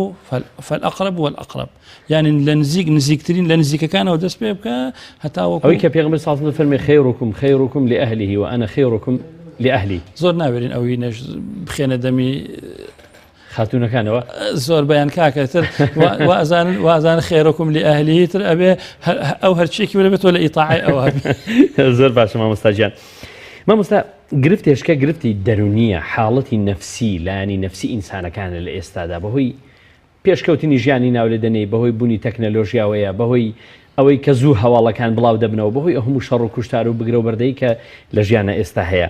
فالأقرب والأقرب یعنی لە نزیک نزیکترین لە نزیکەکانەوە دەست پێ بکە هەتا وەکو ئەوەی کە پێغەمبەر صلی الله علیه و فەرمی خیرکم خیرکم لأهله وأنا خیرکم لأهلی زۆر ناوێرین ئەوی نەش بخێنە دەمی خاتوونەکانەوە زۆر بەیان کاکە تر وازان وازان خێرەکم لە ئەهلی تر ئەبێ ئەو هەرچێکی وەرە بێتەوە لە ئیتاعی ئەوە زۆر باشە مامۆستا گیان مامۆستا گرفتێشکە گرفتی دەرونیە حاڵەتی نەفسی لایەنی نەفسی ئینسانەکانە لە ئێستادا بەهۆی پێشکەوتنی ژیانی ناولێ دەنێی بەهۆی بونی تەکنەلۆژیاوەیە بەهۆی ئەوەی کە زوو هەواڵەکان بڵاو دەبنەوە بەهۆی ئەو هەموو شەڕ و کوشتار و بگرە و بەردەی کە لە ژیانە ئێستا هەیە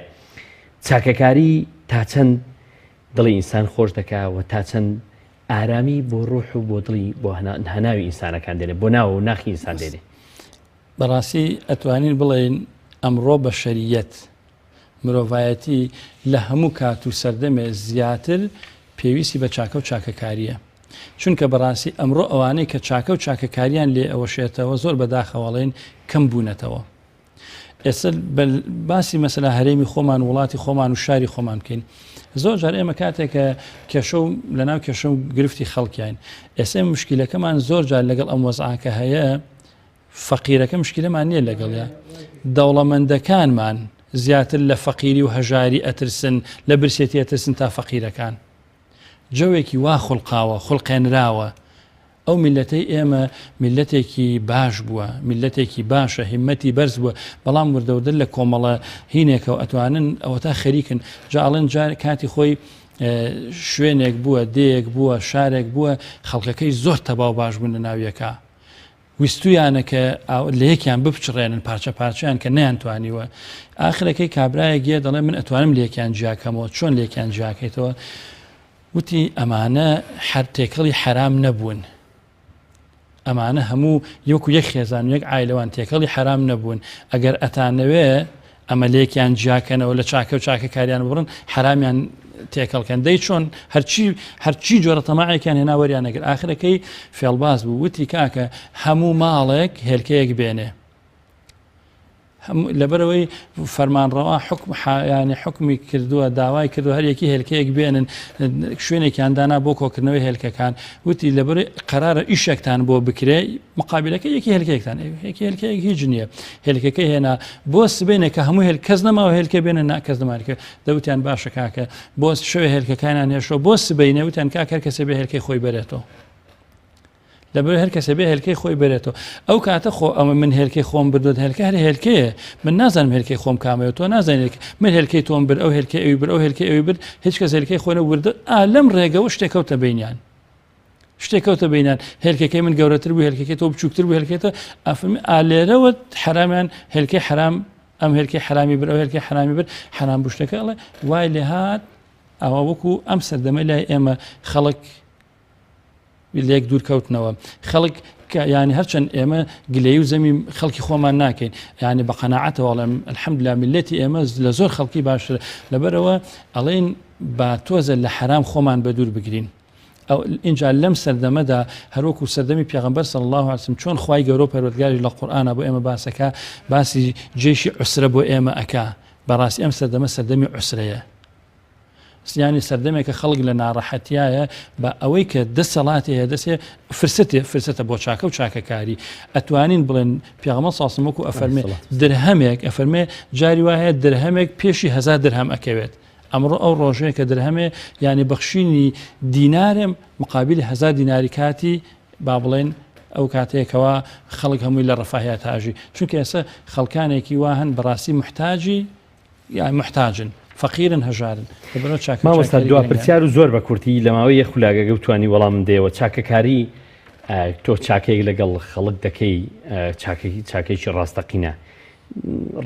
چاکەکاری تا چەند دڵی ئینسان خۆش دەکا و تا چەند ئارامی بۆ ڕوح و بۆ دڵی بۆ هەناوی ئینسانەکان دێنێ بۆ ناوە و ناخی ئینسان دێنێ. بەڕاستی ئەتوانین بڵێین ئەمڕۆ بەشەریەت، مرۆڤایەتی لە هەموو کات و سەردەمێ زیاتر پێویستی بە چاکە و چاکەکارییە. چونکە بەڕاستی ئەمڕۆ ئەوانەی کە چاکە و چاکەکاریان لێ ئەوەشێتەوە زۆر بەداخەوەڵێن کەم بوونەتەوە. ئێستا باسی مەسەلا هەرێمی خۆمان وڵاتی خۆمان و شاری خۆمان بکەین زۆر جار ئێمە کاتێک کە کێشە و لەناو کێشە و گرفتی خەڵکیین ئێستا مشکلەکەمان زۆر جار لەگەڵ ئەم وەزعاکە هەیە فەقیرەکە مشکلەمان نییە لەگەڵە دەوڵەمەندەکانمان زیاتر لە فەقیری و هەژاری ئەترسن لە برسێتی ئەترسن تا فەقیرەکان جەوێکی وا خوڵقاوە خوڵقێنراوە ئەو میللەتەی ئێمە میللەتێکی باش بووە، میللەتێکی باشە، هیممەتی بەرز بووە، بەڵام وردە وردە لە کۆمەڵە هینێکەوە ئەتوانن ئەوەتا خەریکن. جا ئەڵێن جار کاتی خۆی شوێنێک بووە، دێیەک بووە، شارێک بووە، خەڵکەکەی زۆر تەبا و باش بوون لە ناو یەکا. ویستویانە کە لە یەکیان بپچڕێنن، پارچە پارچەیان کە نەیانتوانیوە. ئاخرەکەی کابرایەک یە دەڵێ من ئەتوانم لێکیان جیاکەمەوە، چۆن لێکیان جیاکەیتەوە؟ وتی، ئەمانە هەر تێکەڵی حەرام نەبوون، ئەمانە هەموو یەکو یەک خێزان و یەک عایلەوان تێکەڵی حەرام نەبوون، ئەگەر ئەتانەوێ ئەمە لێکیان جیاکەنەوە لە چاکە و چاکە کاریان ببڕن حەرامیان تێکەڵ کەن دەی چۆن هەرچی هەرچی جۆرە تەماعێکیان هێنا وەریان نەگر ئاخرەکەی فێڵباز بوو وتی کاکە هەموو ماڵێک هێلکەیەک بێنێ لەبەرئەوەی فەرمانڕەوا حوکم یانی حوکمی کردووە داوای کردووە هەر یەکی هێلکەیەک بێنن شوێنێکیان دانا بۆ کۆکردنەوەی هێلکەکان وتی لەبەر قەرارە ئیشێکتان بۆ بکرێ مقابلەکە یەکی هێلکەیەکتان یەکی هێلکەیەک هیچ نییە هێلکەکە هێنا بۆ سبێنێک کە هەموو هێل کەس نەماوە هێلکە بێنە نا کەس نەمارکە دەوتیان باشە کاکە بۆ شوێ هێلکەکانیان هێشەوە بۆ سبینێ وتیان کاکە هەر کەسێ بێ هێلکەی خۆی بەرێتەوە لەبەر هەر کەسێ بێ هێلکەی خۆی بەرێتەوە ئەو کاتە خۆ ئەمە من هێلکەی خۆم بردوت هێلکە هەر هێلکەیە من نازانم هێلکەی خۆم کامەیە تۆ نازانێت من هێلکەی تۆم برد ئەو هێلکەی ئەوی برد ئەو هێلکەی ئەوی برد هیچ کەس هێلکەی خۆ نەبرد ئا لەم ڕێگەوە شتێک کەوتە بینیان شتێک کەوتە بینیان هێلکەکەی من گەورەتر بوو هێلکەکەی تۆ بچووکتر بوو هێلکەکەی ئەفرمی ئا لێرەوە حرامیان هێلکەی حرام ئەم هێلکەی حرامی بر ئەو هێلکەی حرامی بر حرام بوو شتەکە ئەڵێ وای لێهات ئەوە وەکو ئەم سەردەمە لای ئێمە خەڵک لێک دوور کەوتنەوە خەڵک یانی هەرچەند ئێمە گلەیی و زەمی خەڵکی خۆمان ناکەین یانی بە قەناعەتەوە ئەڵێم الحمدلله میللەتی ئێمە لە زۆر خەڵکی باشتر لەبەرەوە ئەڵێن با تۆزە لە حەرام خۆمان بە دوور بگرین ئەو اینجا لەم سەردەمەدا هەروەکو سەردەمی پێغەمبەر صلی الله علیه وسلم چۆن خوای گەورە و پەروەردگاری لە قورئانا بۆ ئێمە باسەکە باسی جێشی عوسرە بۆ ئێمە ئەکا بەڕاستی ئەم سەردەمە سەردەمی عوسرەیە یانی سەردەمێکە خەڵک لە ناڕەحەتیایە بە ئەوەی کە دەسەڵاتی هەیە دەسێ فرسەتێ فرسەتە بۆ چاکە و چاکەکاری ئەتوانین بڵێن پێغەمبەر صلی الله وەکو ئەفەرمێ درهەمێک ئەفەرمێ جاری وا هەیە درهەمێک پێشی هەزار درهەم ئەکەوێت ئەمڕۆ ئەو ڕۆژەیە کە درهەمێ یانی بەخشینی دینارێم مقابلی هەزار دیناری کاتی با بڵێن ئەو کاتەیە کەوا خەڵک هەمووی لە ڕەفاهیات ئاژی چونکە ئێستا خەڵکانێکی وا هەن بەڕاستی محتاجی یان موحتاجن فەقیرن هەژارن لەبەرئەوە چاکە مامۆستا چاککاری دوا گرنگە. پرسیار و زۆر بە کورتی لە ماوەی یەک خولاک ئەگەر بتوانی وەڵامم دەیەوە چاکەکاری تۆ چاکەیەک لەگەڵ خەڵک دەکەی چاکەی چاکەیەکی ڕاستەقینە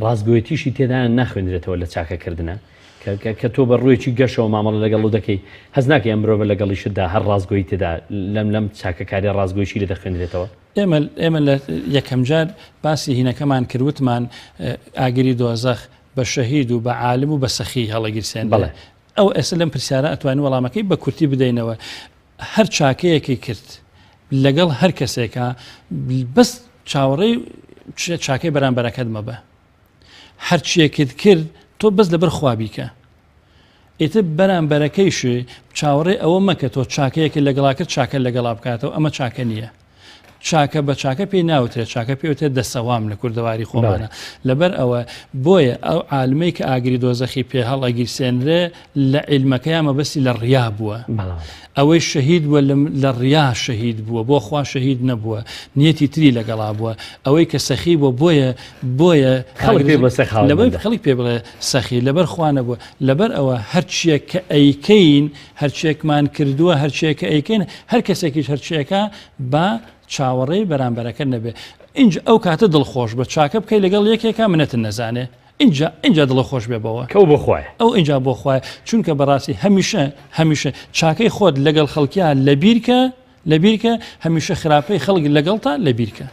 ڕاستگۆیەتیشی تێدا ناخوێندرێتەوە لە چاکەکردنە کە کە کە تۆ بە ڕوویەکی گەشەوە مامەڵە لەگەڵ و دەکەی هەست ناکەی ئەم مرۆڤە لەگەڵیشتدا هەر ڕاستگۆیی تێدا لەم لەم چاکەکاریە ڕاستگۆیشی لێ دەخوێندرێتەوە؟ ئێمە ئێمە لە یەکەمجار باسی هینەکەمان کرد وتمان ئاگری دۆزەخ بە شەهید و بە عالم و بە سەخی هەڵەگیرسێنرێ بەڵێ. ئەو ئێستا لەم پرسیارە ئەتوانین وەڵامەکەی بە کورتی بدەینەوە هەر چاکەیەکی کرد لەگەڵ هەر کەسێکا بەس چاوەڕێی چاکەی بەرامبەرەکەت مەبە هەرچیەکت کرد تۆ بەس لەبەر خوا بیکە ئیتر بەرامبەرەکەیشی چاوەڕێ ئەوە مەکە تۆ چاکەیەکت لەگەڵا کرد چاکە لەگەڵا بکاتەوە ئەمە چاکە نییە چاکە بە چاکە پێی ناوترێت چاکە پێوتێت دەسەوام لە کوردەواری خۆمانە لەبەر ئەوە بۆیە ئەو عالمەی کە ئاگری دۆزەخی پێ هەڵئەگیرسێنرێ لە عیلمەکەیا مەبەستی لە ڕیا بووە ئەوەی شەهید بووە لە ڕیا شەهید بووە بۆ خوا شەهید نەبووە نیەتی تری لەگەڵا بووە ئەوەی کە سەخی بووە بۆیە بۆیە خەڵک پێ بڵێ سەخاوەت لەبەر خەڵک پێ بڵێ سەخی لەبەر خوا نەبووە لەبەر ئەوە هەرچیەک کە ئەیکەین هەرچیەکمان کردووە هەرچیەک کە ئەیکەین هەر کەسێکیش هەرچیەکە با چاوەڕێی بەرامبەرەکە نەبێ ئینج ئەو کاتە دڵخۆش بە چاکە بکەی لەگەڵ یەکێکا منەتن نەزانێ ئینجا ئینجا دڵە خۆش بێ بەوە. کە ئەو بۆ خوایە. ئەو ئینجا بۆ خوایە چونکە بەڕاستی هەمیشە هەمیشە چاکەی خۆت لەگەڵ خەڵکیا لەبیرکە لەبیرکە هەمیشە خراپەی خەڵک لەگەڵتا لەبیرکە.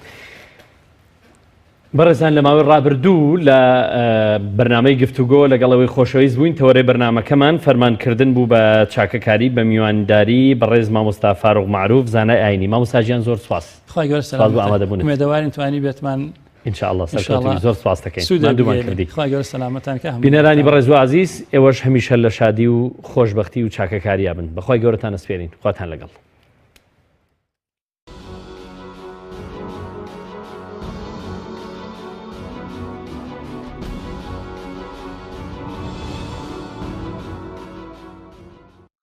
بەڕێزان لە ماوەی ڕابردوو لە بەرنامەی گفتوگۆ لەگەڵ ئەوەی خۆشەویست بووین تەوەرەی بەرنامەکەمان فەرمانکردن بوو بە چاکەکاری بە میوانداری بەڕێز مامۆستا فاروق مەعروف زانای ئاینی مامۆستا گیان زۆر سوپاس خوای گەورە سوپاس بۆ سەلامەتە ئامادەبوونت ئومێدەوارین توانی بێتمان ان شاء الله ان شاء سەرکەوتووی الله زۆر سوپاس دەکەین سوودێک ماندوومان بگەیەنین کردی خوای گەورە سەلامەتان کە هەموو بینەرانی لایەکتان بەڕێز و ئازیز ئێوەش هەمیشە لە شادی و خۆشبەختی و چاکەکاریا بن بەخوای گەورەتان ئەسپێرین خواتان لەگەڵ.